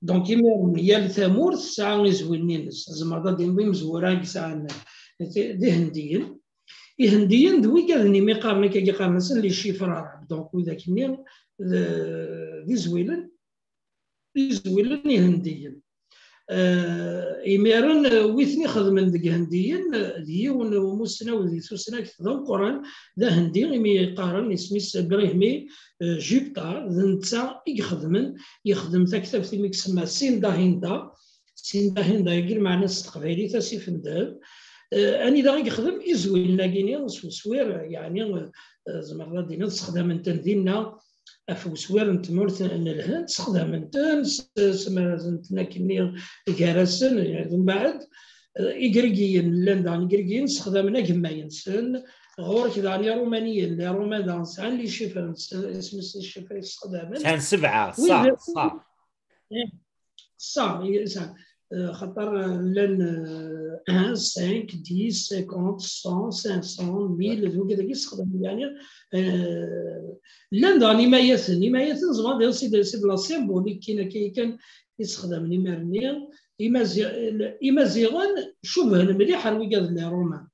Donc, imaren, yal tamurt tesɛa izwilen-ines. Tzemreḍ ad d-tiniḍ imezwura i yesɛan d, d Ihendiyen. Ihendiyen d wigad-nni mi qqaren akka, qqaren-asen les chiffres arabes. Donc, widak-nni d, d izwilen, d izwilen ihendiyen. Eh, imiren, eh, wi ten-ixedmen deg Ihendiyen, eh, d yiwen n umusnaw di tusnakt d ameqqran, d ahendi, imi qqaren isem-is Brahmi, eh, Gupta, d netta i ixedmen, yexdem taktabt imi isemma Sinda Hinda. Sinda Hinda-agi, lmeɛna s teqbaylit asif n ddheb. Eh, anida i yexdem izwilen-agi-nni s uswir, yeɛni, eh, tzemreḍ ad d-tiniḍ sexdamen-ten dinna, ɣef uswir n tmurt n Lhend, sexdamen-ten, s-, smerzen-ten akkenni gar-asen, mbeɛd, eh, Igrigiyen, llan daɣen Igrigiyen sexdamen agemmay-nsen, ɣur-k daɣen Irumaniyen, les Romains daɣen sɛan les chiffres-nsen, isem-nsen les chiffres i sexdamen. Sɛan sebɛa, wid ṣṣa, ṣṣa. Eh, ṣṣa, i-, ṣṣa. Eh, xaṭer, eh, llan, eh, un, cinq, dix, cinquante, cent, cinq cents, mille, d wigad-agi sexdamen, yeɛni, eh, llan daɣen imayaten. Imayaten, tzemreḍ ad tiniḍ c'est de, c'est de la symbolique, kan akka kan i sexdamen imir-nni. Imazi-, Imaziɣen cubhen mliḥ ar wigad n les Romains.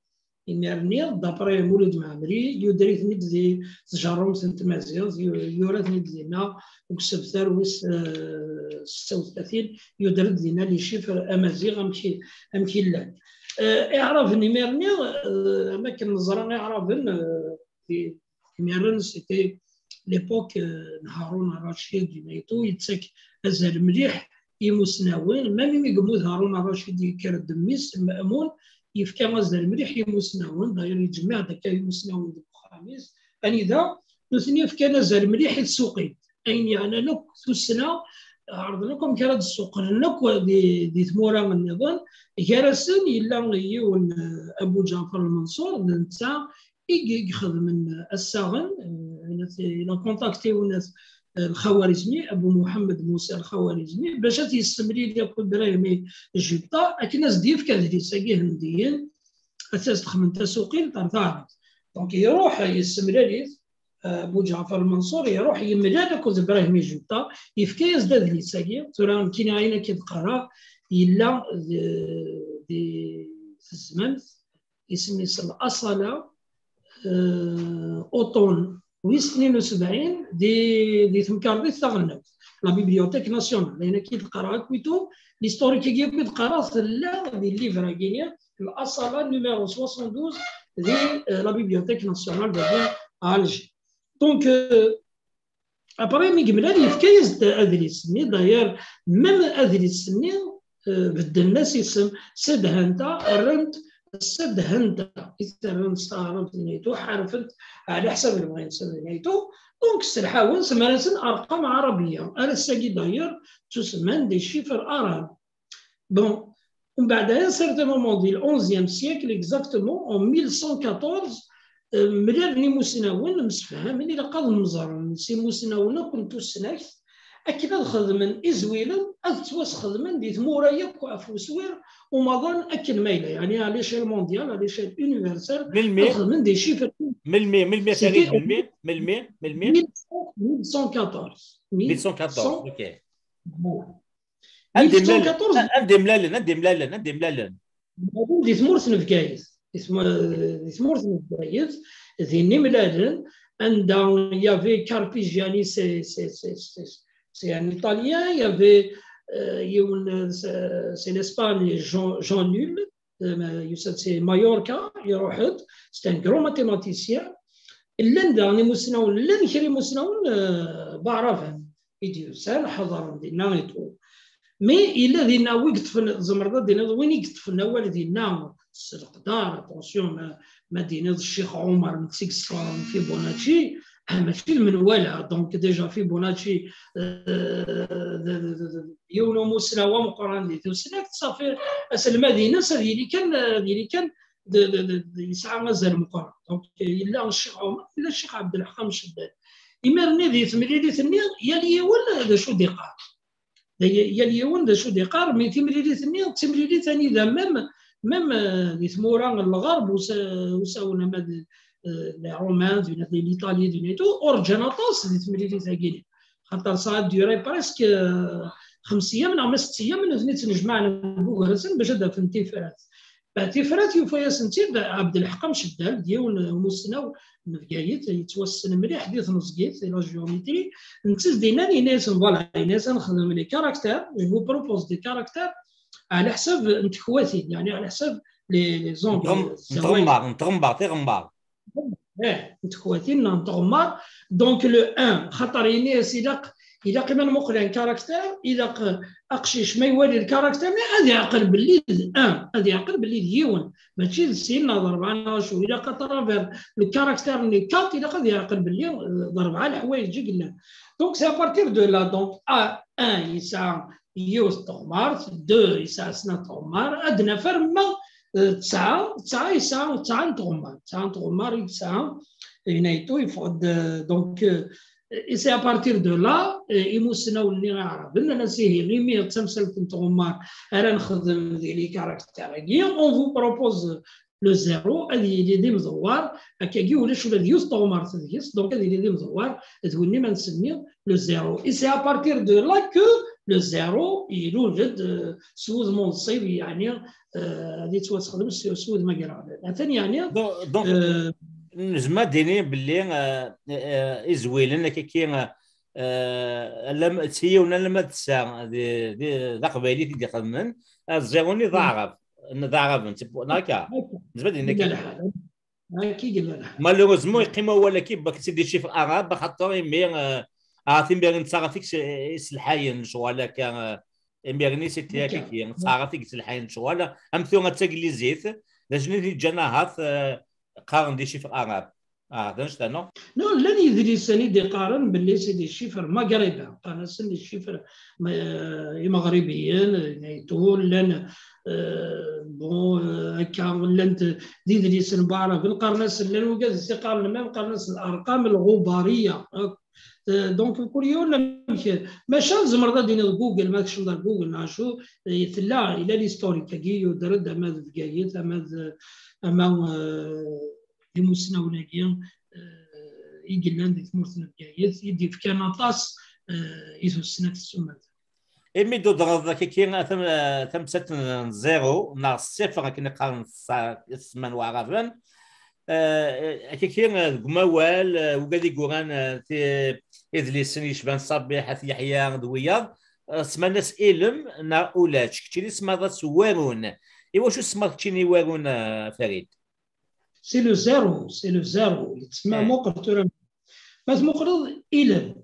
Imir-nni, d'après Mulud Mɛemmri, yuder-iten-id di tjerrumt n tmaziɣt, yu-, yura-ten-id dinna deg usebter wis, eh, setta u tlatin, yuder-d dinna les chiffres amaziɣ amek i, amek i llan. Eh, Iɛraben imir-nni, eh, am akken neẓra Iɛraben, eh, di, imiren, c'était l'époque, eh, n Harun Racid, yenna-yi-d yettak azal mliḥ i imusnawen, même imi yemmut Harun Racid, yekker-d mmi-s, Mamun, yefka azal mliḥ i imusnawen, d'ailleurs, yejmeɛ-d akka imusnawen deg uxxam-is, anida nutni fkan azal mliḥ i tsuqilt. Ayen yeɛnan akk tussna, ɛerḍen akk amek ara d-ssuqlen akk di, di tmura nniḍen. Gar-asen yella yiwen, eh, Abu Ǧaɛfar Lmanṣur, d netta i i ixedmen assaɣen, eh, il a contacté, eh, Lxawarizmi, Abu Muḥemmed Musa Lxawarizmi, bac ad t-yessemlili akked Ibrahim Jupta, akken ad s-d-yefk adlis-agi ihendiyen, ad as-d-xedmen tasuqilt ar taɛrabt. Donc, iruḥ yessemlal-it, eh, Abu Ǧaɛfar Lmanṣur, iruḥ yemlal akked Ibrahim Jupta, yefka-yas-d adlis-agi, tura nekkini ayen akka d-qqareɣ, yella di, di tezmamt, isem-is Laṣala, eh, uṭun wis tnin u sebɛin di, di temkarḍit taɣelnawt, la Bibliothèque Nationale. Ayen akka i d-qqareɣ akk-iten, l'historique-agi akk i d-qqareɣ tella di livre-agi-nni, Laṣala numéro soixante-douze di, eh, la Bibliothèque Nationale dagi à Alger. Donc, eh, après, mi yemlal, yefka-yas-d adlis-nni. D'ailleurs, même adlis-nni, eh, beddlen-as isem. Sedhenta, rran-t Sedhenta i t-rran s taɛrabt, nnitu, ḥerfen-t ɛla ḥsab lebɣi-nsen, nnitu. Donc, sselḥawen, semman-asen arqam ɛarabiya. Ar ass-agi, d'ailleurs, ttusemman des chiffres arabes. Bon, umbeɛd, à un certain moment, di l'onzième siècle, exactement, en mille cent quatorze, Mlalen imusnawen, msefhamen, ilaq ad mẓren s imusnawen akk n tusnakt akken ad xedmen izwilen ad ttwasxedmen di tmura yakk ɣef uswir umaḍal akken ma yella, yeɛni à l'échelle mondiale, à l'échelle universelle, ad xedmen des chiffres. Melmi, melmi a Farid, melmi, melmi, melmi? mille cent quatorze. mille cent quatorze, ok. Voilà. Anda mlalen, anda mlalen, anda mlalen? Di tmurt n Bgayet. Di tmurt n Bgayet, din i mlalen, anda il y avait Carpigiani, c'est un Italien, il y avait euh, yiwen, c'est l'Espagne, Jean, Jean Nul, euh, c'est Mallorca, iruḥ-d, c'est un grand mathématicien. Llan daɣen imusnawen, llan kra imusnawen euh, d aɛraben i d-yusan, ḥeḍren dinna et tout. Mais yella dinna wi yeṭṭfen, tzemreḍ ad d-tiniḍ win i yeṭṭfen awal dinna s leqder, attention, ma, ma d-tiniḍ Ccix Ɛumar, netta i yessɣaren Fibonacci, ah, mačči d menwala. Donc déjà Fibonacci euh, d yiwen umusnaw ameqqran di tusnakt, ṣafi aselmad-ines ad yili kan, ad yili kan yesɛa azal meqqren. Donc yella Ccix Ɛumar, yella Ccix Ɛebdelḥaq Amceddal. Imir-nni di temlilit-nni, yal yiwen d acu d-iqqar. Yal yiwen d acu d-iqqar, mais timlilit-nni d timlilit anida même, même euh, di tmura n lɣerb usawen ama d euh, les Romains, d l'Italie, d tout, ur ǧǧan aṭas di temlilit-agi. Xaṭer ça a duré presque euh, xems ayyam neɣ ma sett ayyam, nutni ttnejmaɛen deg ugar-nsen bac ad d-afen tifrat. Tifrat yufa-yasen-tt-id Ɛebdelḥaq Amceddal, d yiwen n umusnaw n Bgayet, yettwassen mliḥ di tneẓgit, di la géométrie. Netta d-yennan, yenna-yasen, voilà, yenna-yasen, xdem les caractères, je vous propose des caractères, ɛla ḥsab n tekwatin, yeɛni ɛla ḥsab les angles, n tɣemmar, n tɣemmar, tiɣemmar. Eh, n tekwatin neɣ n tɣemmar. Donc le un, xaṭer yenna-yas ilaq, ilaq i ma nmuqel un caractère, ilaq aqcic ma iwali le caractère-nni ad iɛqel belli d un, ad iɛqel belli d yiwen, mačči d sin neɣ d rebɛa neɣ acu. Ilaq à travers le caractère-nni quatre, ilaq ad iɛqel belli d rebɛa leḥwayeǧ i yellan. Donc c'est à partir de là, donc un yesɛa yiwet n tɣemmart, deux yesɛa snat tɣemmar, ad naf arma tesɛa, tesɛa yesɛa tesɛa n tɣemmar, tesɛa n tɣemmar i yesɛa. Yenna-yi-d yeffeɣ-d donc et c'est à partir de là imusnawen-nni iɛraben nnan-as ihi imi d tamsalt n tɣemmar ara nexdem di les caractères-agi, on vous propose le zéro ad yili d imdewwar, akkagi ulac ula d yiwet tɣemmart deg-s, donc ad yili d imdewwar d win i ma nsemmi le zéro. Et c'est à partir de là que le zéro ilul-d euh, s wudem unṣib, yeɛni euh, ad yettwasexdem s wudem agraɣlan. Atan yeɛni donc nezmer ad d-nini belli euh, euh, izwilen akkaki euh, d yiwen alamma d tesɛa d aqbayli i d-ixedmen, zéro-nni d aɛrab, d aɛraben, neɣ akka? Nezmer ad d-nini akka. Malheureusement, yeqqim wawal-agi, c'est des chiffres arabes, axaṭer imi, euh, ah, timir-nni d taɣaft i yesselḥayen lecɣal akka, euh, imir-nni c'était akkaki, d taɣaft i yesselḥayen lecɣal, am tura d taglizit, d acu i ten-yeǧǧan ahat, euh, qqaren des chiffres arabes. Ah, d annect-a, non? Non, llan yidlisen i d-iqqaren belli c'est des chiffres maghrébins, qqaren-asen des chiffres euh, imeɣribiyen, et tout, llan euh, bon, euh, akka, llant d idlisen n waɛraben, qqaren-asen, llan wigad i s-iqqaren même, qqaren-asen الأرقام الغبرية. Euh, donc kul yiwen amek, maca tzemreḍ ad d-tiniḍ Google, ma tkecmeḍ ar Google neɣ acu, eh, tella, ila l'historique-agi yuder-d ama d Bgayet, ama d, ama euh, d imusnawen-agi euh, i yellan di tmurt n Bgayet i d-yefkan aṭas euh, i tusnakt s umata. Imi d-udreḍ akkaki tam- tamsalt n zéro neɣ ṣṣifr akken i qqaren s- ssma n waɛraben, euh, akkaki euh, deg umawal euh, ugad i yuran euh, ti- idlisen yecban Ṣabiḥ At Yeḥya d wiyaḍ, euh, sman-as ilem neɣ ulac, keččini tesmaḍ-as warun. Iwacu tesmaḍ keččini warun, euh, Farid? C'est le zéro, c'est le zéro. Yettsemma muqel tura. Ma tmuqleḍ ilem.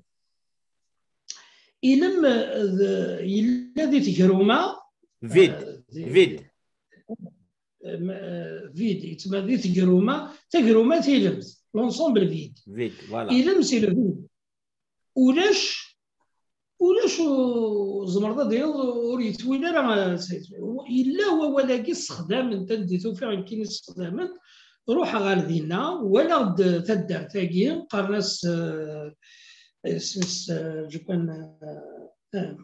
Ilem euh, d- yella di tegruma. Vide, euh, di- vide. Euh, ma- euh, vide, yettsemma di tegruma. Tagruma d tilemt. L'ensemble vide. Vide, voilà. Ilem c'est le vide. Ulac, ulac u- tzemreḍ ad d-tiniḍ ur yettwili ara. Yella wawal-agi ssexdamen-t, anda i t-ufiɣ nekkini ssexdamen-t, Ruḥeɣ ɣer dinna, walaɣ-d taddart-agi, qqaren-as, eh, isem-is, eh, lukan, eh, eh,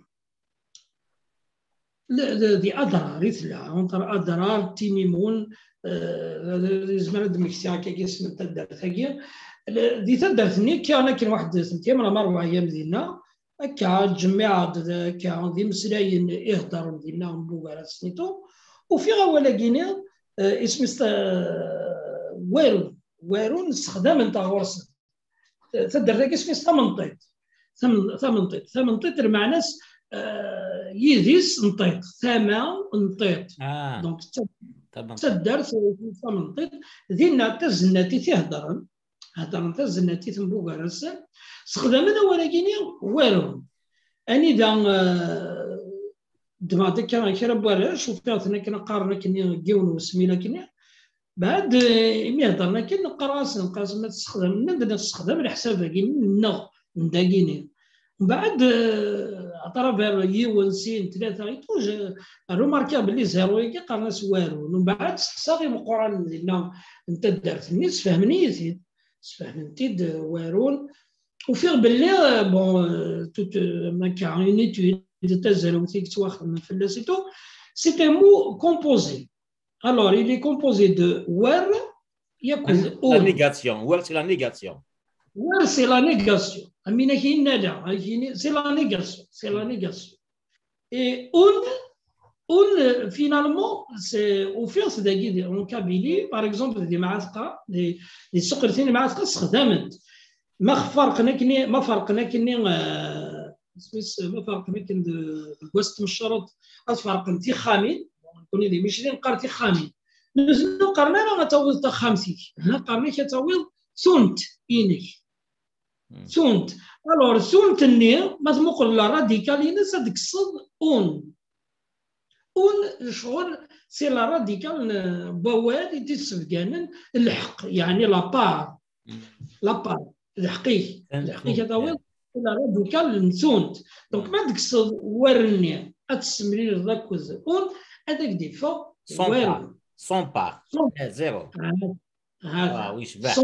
le- le- di Adrar i tella, entre Adrar, Timimun, eh, yezmer ad d-mmektiɣ akka isem n taddart-agi. Le- di taddart-nni, kkiɣen akken waḥed n tiyam neɣ ṛebɛa yam dinna, akka ttjemmiɛeɣ-d d- akka d imeslayen i heddren dinna mbugar-asen-iḍ, ufiɣ awal-agi-nni, eh, isem-is, eh, Warun. Warun ssexdamen-t ɣur-sen. Taddart-agi isem-is Tamenṭiṭ. Tam- Tamenṭiṭ. Tamenṭiṭ lmeɛna-s, eh, yid-s n tiṭ. Tama n tiṭ. Donc, d ta- d taddart Tamenṭiṭ. Dinna d tazennatit i heddren. Heddren tazennatit mbugar-asen. Sexdamen awal-agi-nni Warun. Anida, eh, ddmeɣ-d akka kra n warrac, ufiɣ-ten akken qqaren akken yiwen wesmil akken. Beɛd, eh, imi heddren akken, qqareɣ-asen, qqareɣ-asen ma tessexdam, nnan-d nessexdam leḥsab-agi-nneɣ, n dagini. Mbeɛd, eh, à travers yiwen, sin, tlata, et tout, je remarqueɣ belli zéro-agi qqaren-as Warun. Mbeɛd seḥsaɣ imeqqranen dinna n taddart-nni, sfehmen-iyi-t-id. Sfehmen-t-id, eh, Warun. Ufiɣ belli, eh, bon, eh, toute, eh, ma akka, une étude tazrawt i yettwaxedmen fell-as et tout, c'est un mot composé. Alors, il est composé de wer, yakk d un. La négation. Wer, c'est la négation. Wer, c'est la négation. Am win ak-yenna la, ak-yenna, c'est la négation. C'est la négation. Et un, un, finalement, c'est, ufiɣ-t dagi di- en Kabylie, par exemple, di Mɛatqa, di, di Suqertin Mɛatqa, sexdamen-t. Ma ferqen akken, ma ferqen akken, eh, isem-is, ma ferqen akken d- deg wass n tmecreḍt, ad ferqen tixxamin, nekkni di Micli neqqar tixxamin. Nutni ur qqaren ara ad tawiḍ taxxamt-ik, hna qqaren-ak ad tawiḍ tunt-inek. Tunt. Alors, tunt-nni, ma tmuqleḍ la radical-ines, ad d-tekkseḍ un. Un, lecɣel, c'est la radical n wawal i d-issebganen lḥeqq, yeɛni la part. La part. Lḥeqq-ik. Lḥeqq-ik ad tawiḍ, c'est la radical n tunt. Donc, ma d-tekkseḍ wer-nni, ad tessemlileḍ akked un, ad ak-d-iffeɣ Sans part. Sans part. Eh, zéro. Ah, wi yecbeḥ.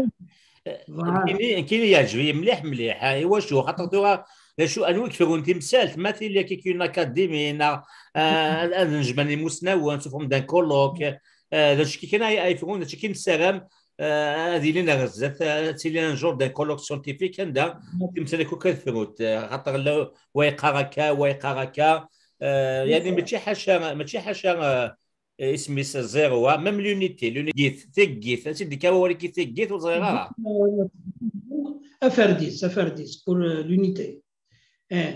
Nekkini, nekkini yeɛjeb-iyi mliḥ, mliḥ. Ah, iwacu? Xaṭer tura, d acu, anwa i ifrun timsalt? Ma tili akka une académie, neɣ, ah, ad, ad nejmen imusnawen sous forme d'un colloque. Ah, d acu kan ay, ay ifrun, d acu kan nessaram, ah, ad ilin ar zdat, ah, ad tili un genre d'un colloque scientifique, anda timsal akk ad frunt. Ah, xaṭer la, wa yeqqar akka, wa yeqqar akka. Ah, yani, mačči ḥaca, mačči ḥaca, ah, isem-is zéro, ah, même l'unité, l'unité, tiggit, ansi d-yekka wawal-agi tiggit, ur ẓriɣ ara. Aferdis, aferdis, pour, euh, l'unité. Eh.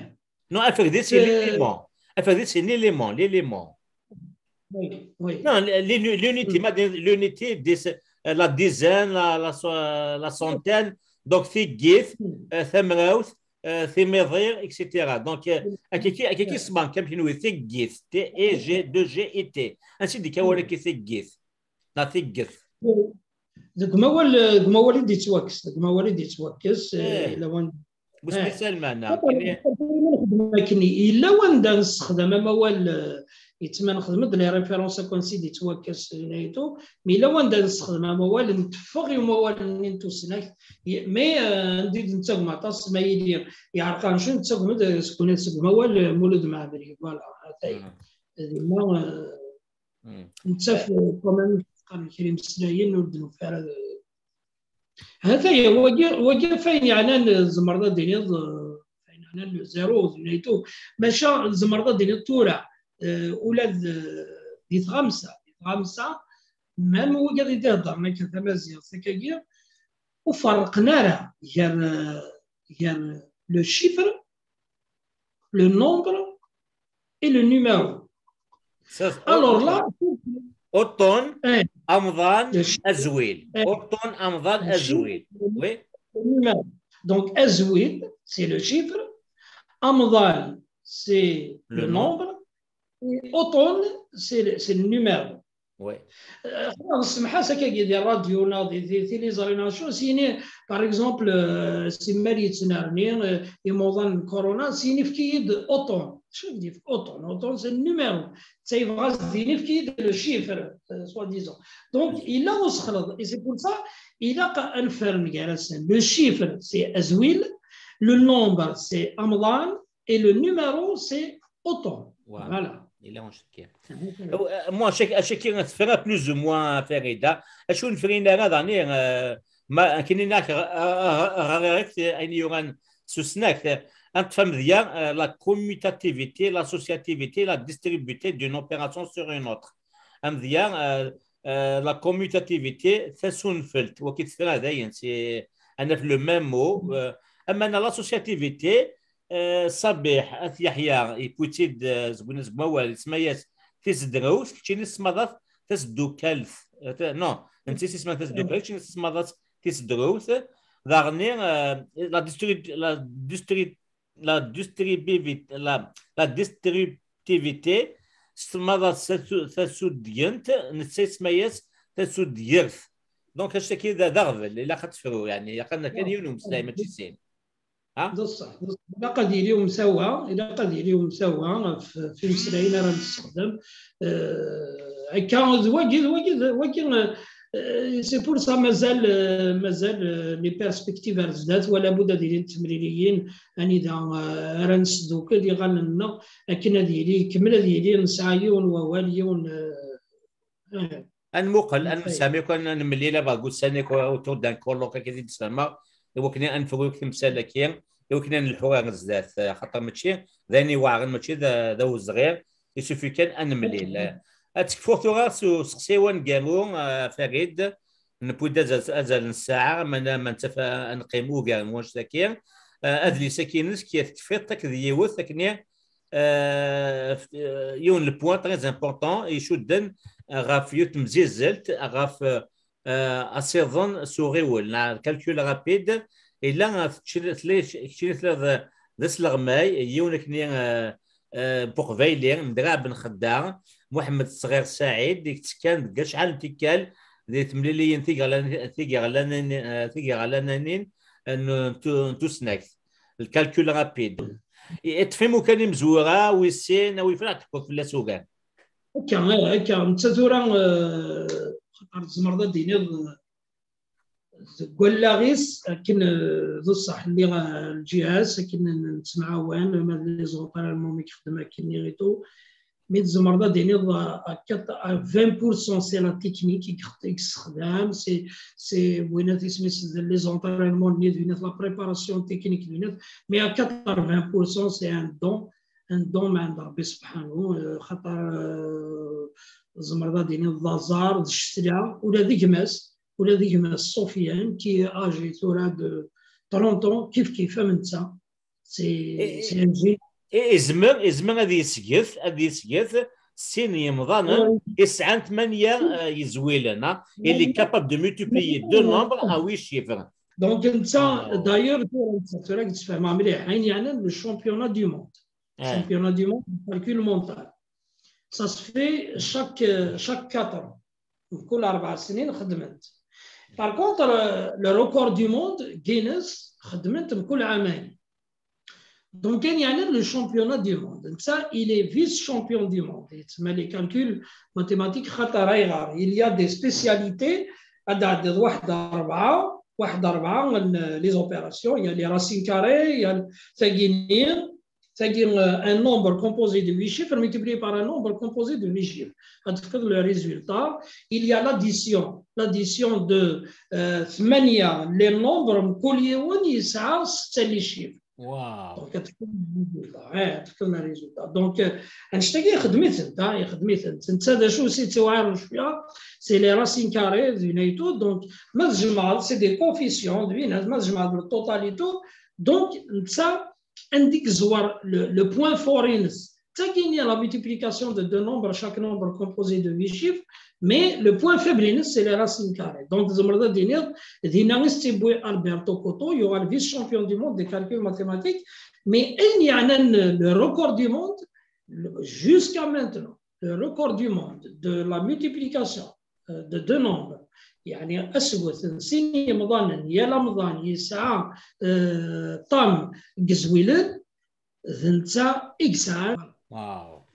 Non, aferdis, c'est l'élément. Aferdis, c'est l'élément, l'élément. Oui, oui. Non, l'unité, l'unité, des- euh, la dizaine, la, la, la centaine, donc tiggit, euh, tamrawt, euh, timiḍi, et cetera. Donc, euh, akkagi, akkagi ssman kan kenwi, tiggit, T E G, deux G et T. Ansi d-yekka wawal-agi tiggit? Neɣ tiggit? Deg umawal, deg umawal i d-yettwakkes, deg umawal i d-yettwakkes, eh, lawan. Xaṭer, xaṭer ma nexdem akken, yella wanda nessexdam amawal, eh, yettma nexdem-d les références akk ansi d-yettwakkes, eh, et tout, mais yella wanda nessexdem amawal, nteffeɣ i umawal-nni n tusnakt, mais, eh, anda i d-nettagem aṭas, ma yili yeɛreq ancu, nettagem-d seg, seg umawal, eh, Mulud Mɛemmri, voilà, atay. Dinna, eh, nettaf, eh, quand même, qqaren kra imeslayen ur d-nufi ara, eh, Hataya, wagi, wagi f ayen yeɛnan, eh, tzemreḍ ad d-tiniḍ, eh, f ayen yeɛnan le zéro, et tout. Maca tzemreḍ ad d-tiniḍ tura, eh, ula d, eh, di tɣamsa, di tɣamsa, même wigad i d-iheddren akka tamaziɣt, akkagi, ur ferrqen ara gar, eh, gar le chiffre, le nombre et le numéro. Alors là, uṭṭun, amḍan, azwil. Uṭṭun, amḍan, azwil. Oui. Le numéro. Donc, azwil, c'est le chiffre. Amḍan, c'est le nombre. Et uṭṭun, c'est le, c'est le numéro. Oui. Xas semḥas akkagi di rradyu neɣ di tiliẓri neɣ acu, s-yini, par exemple, simmal yettnerni imuḍan n corona, s-yini-fk-iyi-d autant. Acu i d-yefk autant? Autant, c'est le numéro. Netta yebɣa ad s-d-yini, efk-iyi-d le chiffre, soi-disant. Donc, yella usexleḍ. Et c'est pour ça, ilaq ad nefren gar-asen. Le chiffre, c'est azwil. Le nombre, c'est amḍan. Et le numéro, c'est autant. Voilà. Yella uncekki. Moi, acaki tefra plus ou moins, Farida. Acu ur nefrin ara daɣen, ma akken i nniɣ-ak, ɣriɣ-ak ayen yuran s usnakt. Ad tfehmeḍ ya, la commutativité, l'associativité, la distributivité d'une opération sur une autre. Amedya, la commutativité, tasunfelt, waki tefra dayen, c'est, on a le même mot. Ama l'associativité, Ṣabiḥ At Yeḥya, yewwi-tt-id seg wawal, isemma-yas tizedrewt, keččini tesmaḍ-as tasdukalt. Non, netta i s-isemman tasdukalt, keččini tesmaḍ-as tizedrewt. Daɣen, la distributivité, la distributivité, tesmaḍ-as tasudgent, netta isemma-yas tasudgert. Donc, acu-agi d aɣbel, ilaq ad tefru, yeɛni, ilaq ad nerr kan yiwen umeslay, mačči sin. D ṣṣeḥ, ilaq ad yili umsawa, ilaq ad yili umsawa ɣef imeslayen ara nessexdem. Akka, d wagi, d wagi, d wagi, c'est pour ça mazal, mazal les perspectives ar zdat, wala bud ad ilint temliliyin anida ara nesdukel iɣallen-nneɣ akken ad yili, ikemmel ad yili nesɛa yiwen wawal, yiwen Ad nmuqel, ad nessami kan, ad nemlil abaɣ ussan-ik autour d'un colloque akka i d-sfehmeɣ, i wakken ad nefru akk timsal-agi, i wakken ad nelḥu ar zdat, xaṭer mačči d ayen iweɛren, mačči d awezɣi, il suffit kan ad nemlil. Ad tekfuḍ tura s useqsi aneggaru, a Farid, newwi-d azal n ssaɛa, ma nettaf ad neqqim ugar n wanect-agi. Adlis-agi-ines tekfiḍ-t akked yiwet akken yiwen le point très important icudden ɣef yiwet temzizzelt ɣef asiḍen s uɣiwel, neɣ calcul rapide. Illa keččini telliḍ d asleɣmay, yiwen akkenni n uqbayli, Mdraɛ Ben Xedda, Muḥemmed Ṣɣir Saɛid, i yettekkan deg acḥal n tikkal di temliliyin tigeɣlananin n tusnakt. Le calcul rapide. Iṭṭef imukan imezwura, wis sin, a wi yefren ad tekfuḍ fell-as ugar. Akka, akka, netta tura, xaṭer tzemreḍ ad d-tiniḍ deg wallaɣ-is, akken d ṣṣeḥ, lliɣ lǧiha-s, akken nettemɛawan, ma d les entraînements mi yexdem akken et tout, mi tzemreḍ ad d-tiniḍ à vingt pour cent c'est la technique i yessexdam, c'est winat isem-is d les entraînements-nni, d winat la préparation technique, d winat, mais à quatre-vingts pour cent c'est un don, un don mɛend Rebbi subḥanu, xaṭer tzemreḍ ad d-tiniḍ d aẓar, d ccetla, ula d gma-s, ula d gma-s Sofiane, qui est âgé tura de trente ans, kif kif am netta. C'est un génie. Izmer, izmer ad yesget, ad yesget sin yemḍanen yesɛan tmanya yezwilen. Il est capable de multiplier deux nombres à huit chiffres. Donc, netta, d'ailleurs, tura ad d-sfehmeɣ mliḥ ayen yeɛnan le championnat du monde. Championnat du monde de calcul mental. Ça se fait chaque, chaque quatre ans. Mkul arbaɛ snin xedmen-t. Par contre, le record du monde, Guinness, xedmen-t mkul ɛamayen. Donc, ayen yeɛnan le championnat du monde. Netta, il est vice-champion du monde. Yettma les calculs mathématiques, xaṭer ayɣer, il y a des spécialités, ad d-ɛeddiḍ waḥed rebɛa, waḥed rebɛa, les opérations, il y a les racines carrées, il y a tagi-nni, tagi, un nombre composé de huit chiffres multiplié par un nombre composé de huit chiffres. Ad tefkeḍ le résultat. Il y a l'addition, l'addition de tmanya, les nombres, mkul yiwen yesɛa setta les chiffres. Wow. Donc, ad tefkeḍ le résultat. Donc, annect-agi ixdem-itent, ixdem-itent. Netta d acu i tt-iweɛren cwiya, c'est les racines carrées, d winna et tout. Donc, ma tjemɛeḍ, c'est des coefficients, d winna, ma tjemɛeḍ le total et tout. Donc, netta anda i yeẓwer le point fort-ines. D tagi-nni, la multiplication de deux nombres, chaque nombre composé de huit chiffres, mais le point faible-ines, c'est les racines carrées. Donc, tzemreḍ ad d-tiniḍ, dinna i s-tt-iwwi Alberto Cotto, yuɣal vice-champion du monde des calculs mathématiques, mais ayen yeɛnan le record du monde, jusqu'à maintenant, le record du monde de la multiplication, euh, de deux nombres, يعني asget n sin yemḍanen, yal amḍan yesɛa, euh, ṭam n yezwilen, d netta i yesɛan. Wow.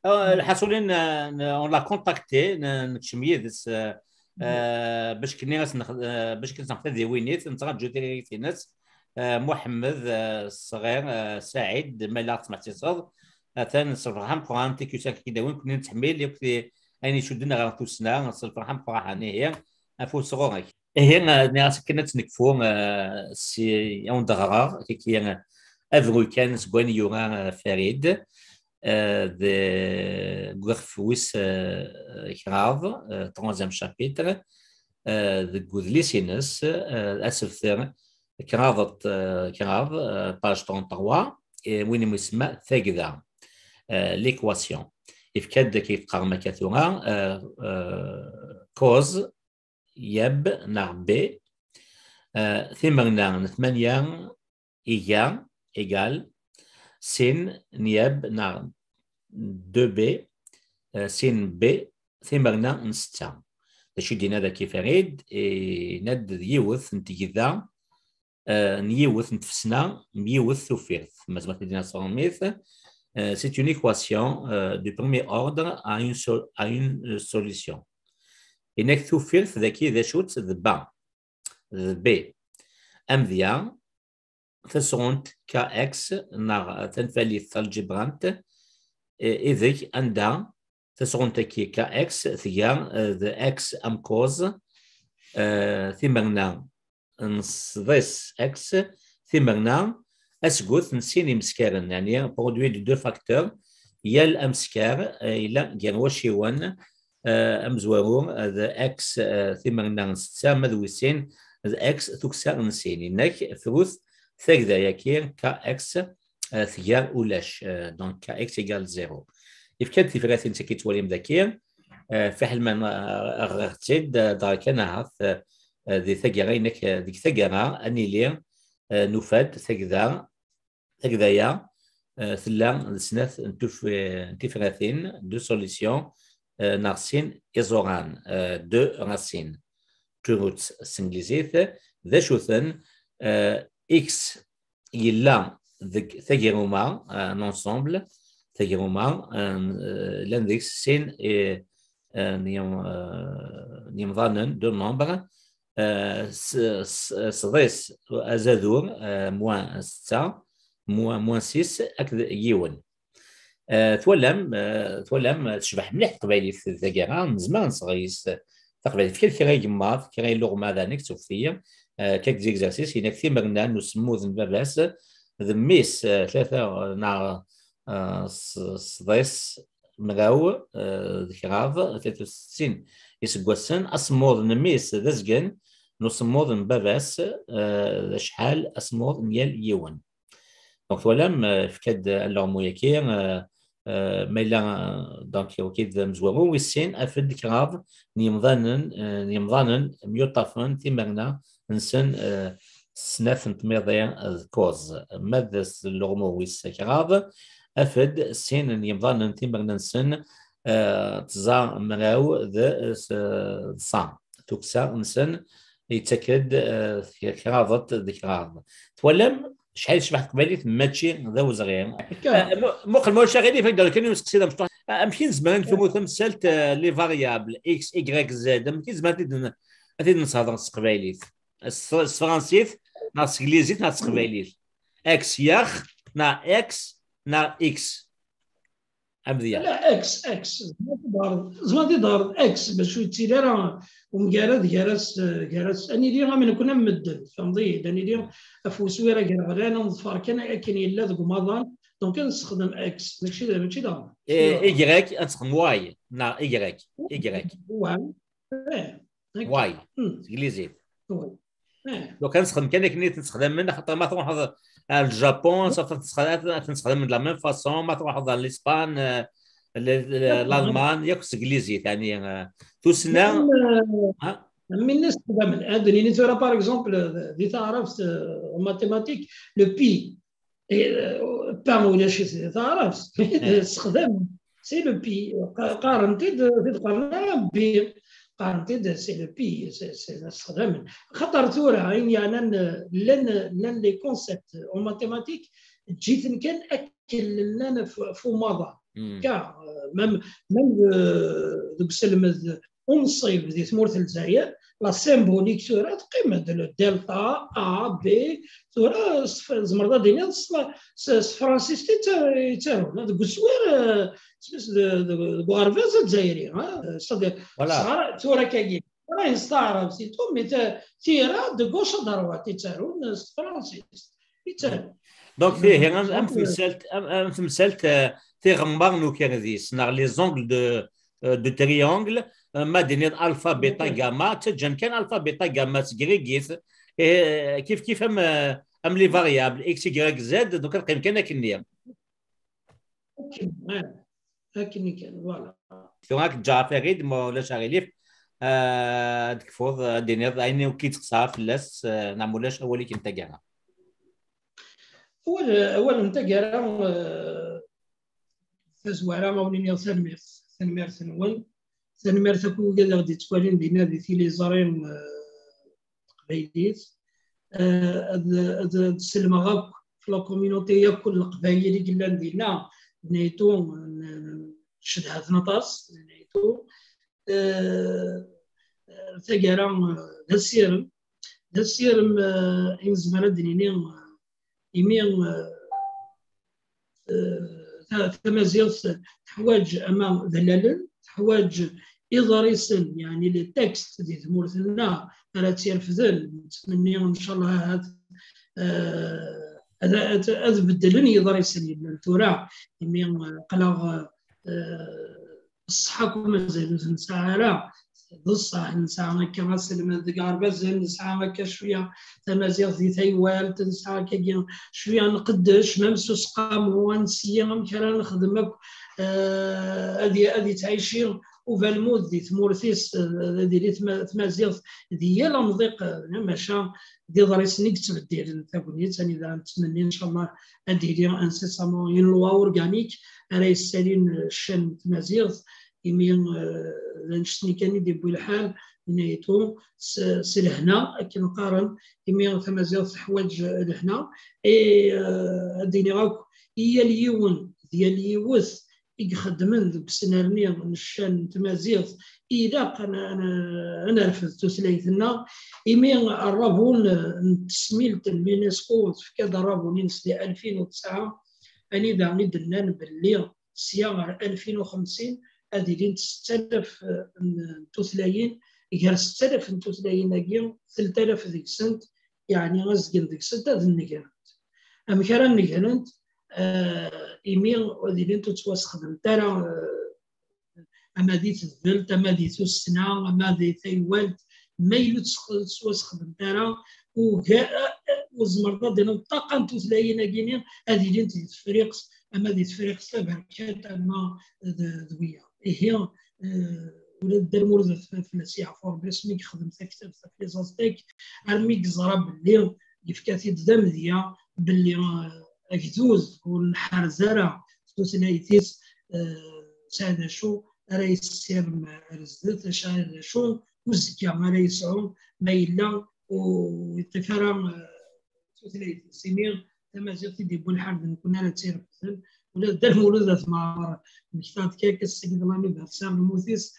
Euh, lḥaṣulin, euh, on l'a contacté, n- nekcem yid-s, euh, euh, bac kenni as-nex- euh, bac kenni as-nex tadiwinit, nettraǧu tiririt-ines. Euh, Muḥemmed, euh, ṣṣɣir, euh, Saɛid, ma yella ɣ-tesmeḥsiseḍ, atan s lferḥ ameqqran, tikwsa k-id-awin, kunni nettḥemmil yakk ti- ayen icudden ɣer tussna, s lferḥ ameqqran, ihi, afus ɣur-k. Ihi, euh, nniɣ-as akken ad tt-nekfu, euh, si, ad wen-d-ɣreɣ, kiki, euh, abru kan seg wayen yura, euh, Farid, euh, de, deg uxef wis, euh, kraḍ, euh, troisième chapitre, euh, deg udlis-ines, euh, asebter kraḍet, euh, kraḍ, euh, page trente-trois, et win i yesma tagda, euh, l'équation. Yefka-d akken teqqarem akka tura, euh, euh, cos yab neɣ b, euh, timerna n tmanya iga égal sin n yab neɣ deux b, euh, sin b timerna n setta. D acu i d-yenna daki Farid? Yenna-d d yiwet n tgeda, euh, n yiwet n tfesna, n yiwet tufirt. Ma zemreɣ ad d-iniɣ s tṛumit, euh, c'est une équation, euh, du premier ordre à une, so- à une, euh, solution. Yenna-k tufirt daki d acu-tt? D ba. D b. Amedya, tasɣunt kx neɣ tanfalit talǧibrant, eh, ideg anda tasɣunt-agi kx tga, eh, d x amkuẓ, eh, timerna n sḍis x, timerna asgut n sin imeskaren, yani produit de deux facteurs, yal ameskar, eh, yella gar wacciwen, eh, amezwaru, eh, d x, eh, timerna n setta, ma d wis sin d x tuksa n sin. Yenna-k frut tagda-yaki, kx, eh, tga ulac, eh, donc kx égale zéro. Yefka-d tifratin s akka i tettwalim daki, eh, fiḥel ma, eh, ɣriɣ-tt-id, eh, dɣa kan ahat, eh, di taggara, yenna-k, eh, deg taggara ad nili, eh, nufa-d tagda, tagda-ya, eh, tella d snat n tuf- eh, n tifratin, deux solutions, eh, neɣ sin iẓuran, eh, deux racines. Turut s tenglizit, d acu-ten, eh, x yella deg tagruma, eh, n ensemble, tagruma, eh, llan deg-s sin, eh, eh, n yim- eh, n yimḍanen, deux nombres, eh, s- s- sḍis azadur, eh, moins setta, moins moins six akked yiwen. Eh, twalam, eh, twalam, eh, tecbeḥ mliḥ teqbaylit dagi, ah, nezmer ad nseɣ yis taqbaylit. Fkiɣ kra i yemma, kra i luɣma danek, tufti, eh, quelques exercices, yenna-k timerna n usemmud n baba-s, d mmi-s, eh, tlata, eh, neɣ, eh, s- sḍis, mraw, eh, d kraḍ, tlatin u settin iseggasen, asemmuḍ n mmi-s d azgen n usemmuḍ n baba-s, eh, d acḥal asemmuḍ n yal yiwen. Donc, twalam, eh, fka-d aleɣmu-yaki, eh, eh, ma yella, eh, donc, waki d amezwaru, wis sin, af-d kraḍ n yemḍanen, eh, n yemḍanen myuṭṭafen, timerna-nsen, eh, snat n tmiḍi d kuẓ. Ma d s- aleɣmu wis kraḍ, af-d sin n yemḍanen, timerna-nsen, eh, tẓa mraw d s- d ṣa. Tuksa-nsen yettak-d, eh, kraḍet d kraḍ. Twalam acḥal tecbeḥ teqbaylit, mačči d awezɣi. Eh, mu- muqel, ma ulac aɣilif, ad d-rkan i useqsi d amecṭuḥ. Eh, amek i nezmer ad nefru tamsalt, eh, les variables x, y, z? Amek i nezmer ad t-id-n- ad t-id-neshder s teqbaylit? S s tefransit, neɣ s teglizit, neɣ s teqbaylit? X, yax, neɣ x, neɣ x? Amedya. La, x, x. Tzemreḍ ad d-terreḍ x, bac ur yettili ara umgarad gar-as, gar-as, ad nili am nekkni am medden, tfehmeḍ-iyi-d, ad nili ɣef weswir agraɣlan, ad neḍfer kan akken yella deg umaḍal, donc ad nessexdem x, mačči d, mačči d aɣ- Eh, y, ad nessexdem y, neɣ y, y. Wa, eh, Y, Hmm. s teglizit. Wa. Eh. Donc, ad nessexdem kan akken i ten-ssexdamen, axaṭer ma truḥeḍ ar le Japon, ad ten-ssexdamen de la même façon, ma truḥeḍ ar l'Espagne, euh, le- le- l'Allemagne, yakk s teglizit, yani, euh, tussna. Même, euh, Ha? même الناس تستخدم. Ad d-nini tura, par exemple, di taɛrabt, euh, en mathématiques, le pi. Et, euh, pa ulac-it di taɛrabt. Ssexdamen. c'est le pi. Qa-, qqaren-t-id, ur t-qqaren ara bi. Qqaren-t-id, c'est le pi, c'est, c'est, sexdamen. Xaṭer tura, ayen yeɛnan, llan, llan les concepts en mathématiques, ǧǧiten kan akken llan f-, f umaḍal. Car, euh, même, même, euh, deg uselmed unṣib di tmurt n Lezzayer, la symbolique tura teqqim-d, le delta, A, B, tura s-, tzemreḍ ad d-tiniḍ s, s, s tefransist i tt-, i ttarun. Deg uswir, euh, isem-is de, de, deg uɣerbaz azzayri, hein? C'est-à-dire, voilà. Tura kagi, tura yesteɛreb, c'est tout, mais ta-, tira de gauche à droite i ttarun s tefransist. I ttarun. Donc, donc, tihi, am, am, euh, temsalt, am, am temsalt, euh, tiɣemmar n ukerdis, neɣ les angles de, euh, de triangle, euh, ma d-tiniḍ alpha, bêta, gamma, ttaǧǧan kan alpha, bêta, gamma, s grigit, eh, kif kif am, euh, am les variables, x, y, z, donc ad qqim kan akkenni. Akken, ouais. Akken i kan, voilà. Tura ad k-ǧǧeɣ a Farid, ma ulac aɣilif, euh, ad tekfuḍ, ad d-tiniḍ ayen i k-id-teqsa fell-as, euh, neɣ ma ulac awal-ik n taggara. Awal, awal n taggara, eh, tazwara, a wen-iniɣ tanemmirt. Tanemmirt-nwen. Tanemmirt akk i wigad i ɣ-d-yettwalin dinna di tiliẓri, eh, taqbaylit. Eh, ad, ad, ad sellmeɣ akk f la communauté yakk n Leqbayel i yellan dinna, d Naytu, n, ncedha-ten aṭas, d Naytu. Eh, taggara, eh, d asirem. D asirem, eh, i nezmer ad d-nini, eh, imi, eh, eh, ta-, tamaziɣt teḥwaǧ ama d allalen, teḥwaǧ iḍrisen, yeɛni les textes di tmurt-nneɣ ara tt-irefden, nettmenni, ncallah, ahat, eh, ad, ad, ad beddlen yiḍrisen yellan tura, imi, eh, aql-aɣ, eh, ṣṣeḥ akk mazal ur t-nesɛi ara. D ṣṣeḥ, nesɛa akka aselmed deg iɣerbazen, nesɛa akka cwiya tamaziɣt di taywalt, nesɛa akkagi cwiya nqeddec, même s useqqamu, ansi amek ara nexdem akk, eh, ad y-, ad yettɛici ubalmud di tmurt-is, eh, ad yili tma-, tmaziɣt di yal amḍiq, eh, maca d iḍrisen i yettbeddilen tagnit, anida nettmenni, ncallah, ad d-yili incessamment une loi organique ara yessalin ccan n tmaziɣt, imi, eh, d annect-nni kan i d-yewwi lḥal, Naytu, s, s lehna, akken qqaren, imi tamaziɣt teḥwaǧ lehna. Et, eh, ad d-iniɣ akk, i yal yiwen d yal yiwet i ixeddmen deg usnerni n ccan n tmaziɣt, ilaq ad n-, ad n-, ad nerfed tutlayt-nneɣ, imi rrabu n, n tesmilt n l'UNESCO tefka-d rrabu-nni-ines di alfin u tesɛa, anida i d-nnan belli sya ɣer alfin u xemsin ad ilint setta alaf n tutlayin, gar setta alaf n tutlayin-agi, telt alaf deg-sent, yeɛni azgen deg-sent ad nnegrent. Amek ara nnegrent? Eh, imi ad ilint ur ttwasexdament ara, eh, ama di tedbelt, ama di tussna, ama di taywalt, ma yella ur ttwaxedment ara, uga-, ur tzemreḍ ad d-tiniḍ ṭṭaqa n tutlayin-agi-nni ad ilint di Tefriqt, ama di Tefriqt Taberkant, ama d, d wiyaḍ. Ihi, eh, ula d Dda Lmulud At Fell-, fell-as yeɛfu Rebbi, asmi yexdem taktabt ɣef les Aztèques, armi yeẓra belli yefka-t-id d amedya belli, eh, agdud ur nḥerz ara tutlayt-is, eh, sɛa d acu ara yessirem ar zdat, acu d acu uzekka ara yesɛu ma yella ur yeṭṭif ara, eh, tutlayt-is. Imi tamaziɣt i d-yewwi lḥal d nekkni ara tt-irefden. Ula d Dda Lmulud At Mɛemmer mmektaɣ-d kan ass-agi d l'anniversaire n lmut-is,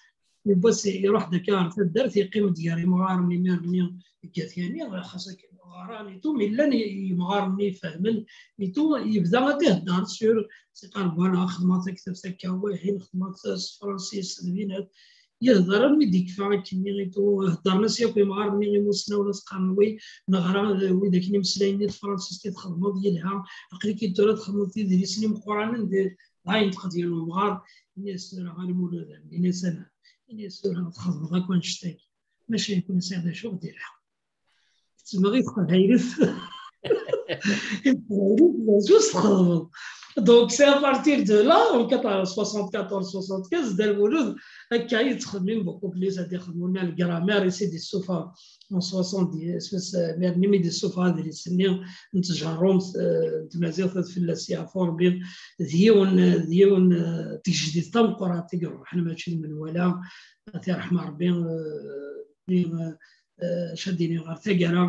yiwwas iruḥ-d akka ɣer taddart, yeqqim-d gar imɣaren imir-nni deg At Yanni, xas akken ɣran itum, llan yimɣaren-nni ifehmen itum, yebda ad ihedder sur, s iqareb, voilà, xedmeɣ taktabt akka, wahin xedmeɣ s tefransist, d winat. Yehder armi d-yekfa akkenni itum, heddren-as yakk imɣaren-nni imusnawen, ad s-qqaren, wi neɣra, d wid akken imeslayen-nni tefransist i txedmeḍ, yelha, aql-ik-id tura txedmeḍ idlisen imeqqranen, d, dɣa yenṭeq-d yiwen umɣar, ini-as tura, a Lmulud, ini-as ana, ini-as tura txedmeḍ akk annect-agi. Maca nekkni sɛiɣ d acu ɣ-d-yelha. Ttmeɣ i teqbaylit. I teqbaylit, d acu s-txedmeḍ? Donc, c'est à partir de là, en soixante-quatorze soixante-quinze, Dda Lmulud, akka i yettxemmim beaucoup plus, ad ixdem le grammaire, ici des sofa en soixante-dix, mais des sofa adlis-nni n tjerrumt n tmaziɣt, ad fell-as yeɛfu Rebbi, d yiwen, d yiwen, d tijdit tameqqrant i iruḥen, mačči d menwala, ad t-iṛḥem Rebbi, eh, eh, eh, ad iniɣ ɣer taggara,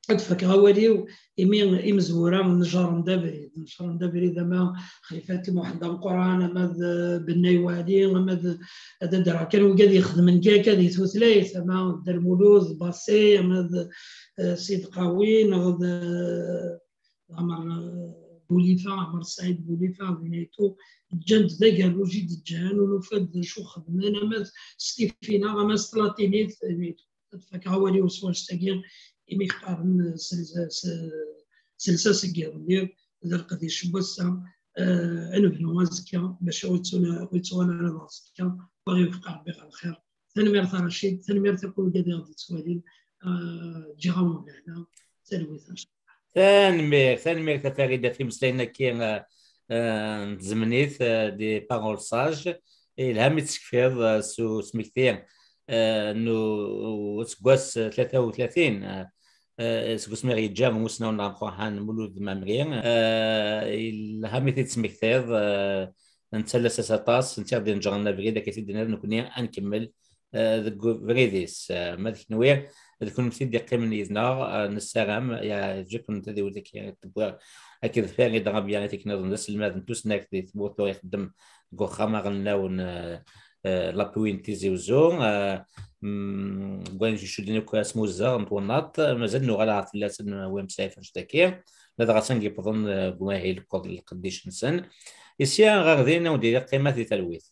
ad fakeɣ awal-iw, imi imezwura nejren-d abrid, nejren-d abrid ama Xlifat Muḥend Ameqqran, ama d Bennay Wali, ama d, ad d-rreɣ kan wigad ixedmen kan di tutlayt, ama d Dda Lmulud, Bassi, ama d, eh, Sid Qawi, neɣ d, eh, Ɛmer, eh, Bulifa, Ɛmer Saɛid Bulifa, dinaytu, ǧǧan-d d agerruj i d-ǧǧan, ur nufa-d d acu xedmen, ama s tifinaɣ, ama s tlatinit, dinaytu. Ad fakeɣ awal-iw s wanect-agi, imi qqaren s, s, s lsas n yiḍelli, d leqdic n wass-a, eh, ad nebnu azekka, bac ur yettu-, ur yettuɣal ara d azekka, wa ɣ-iwefeq Rebbi ɣer lxir. Tanemmirt a Racid, tanemmirt akk i wigad i ɣ-d-yettwalin, eh, ǧǧiɣ-awen lehna, talwit a Racid. Tanemmirt, tanemmirt a Farida ɣef imeslayen-agi, eh, eh, n tzemnit, eh, des paroles sages. Yelha mi d-tekfiḍ, eh, s usmekti, eh, n u-, useggas tlata u tlatin, eh, eh, seg wasmi i ɣ-yeǧǧa umussnaw-nneɣ ameqqran Mulud Mɛemmri. Eh, yelha mi t-id-tesmektiḍ, eh, nettales-as aṭas, netta i ɣ-d-ineǧren abrid, akka i t-id-tenniḍ, nekkni ad nkemmel, eh, deg ubrid-is. Eh, ma d kenwi, d kennemti d-iqqimen yid-neɣ, eh, nessaram, yeɛǧeb-iken tadiwelt-agi i d-wwiɣ akked Farid Rabia, i tikkelt nniḍen d aselmad n tusnakt di tmurt ixeddem deg uxxam aɣelnaw n, eh, eh, l'appui n Tizi Uzzu, eh, mm, deg wayen icudden akk asmuzzeɣ n twennaḍt, mazal nuɣal ɣer fell-asen, eh, win msaɛif annect-agi, ladɣa ass-a i yewwḍen, eh, deg umahil akked lqeddic-nsen. Isya ɣer din, ad wen-d-iliɣ qqimat di talwit.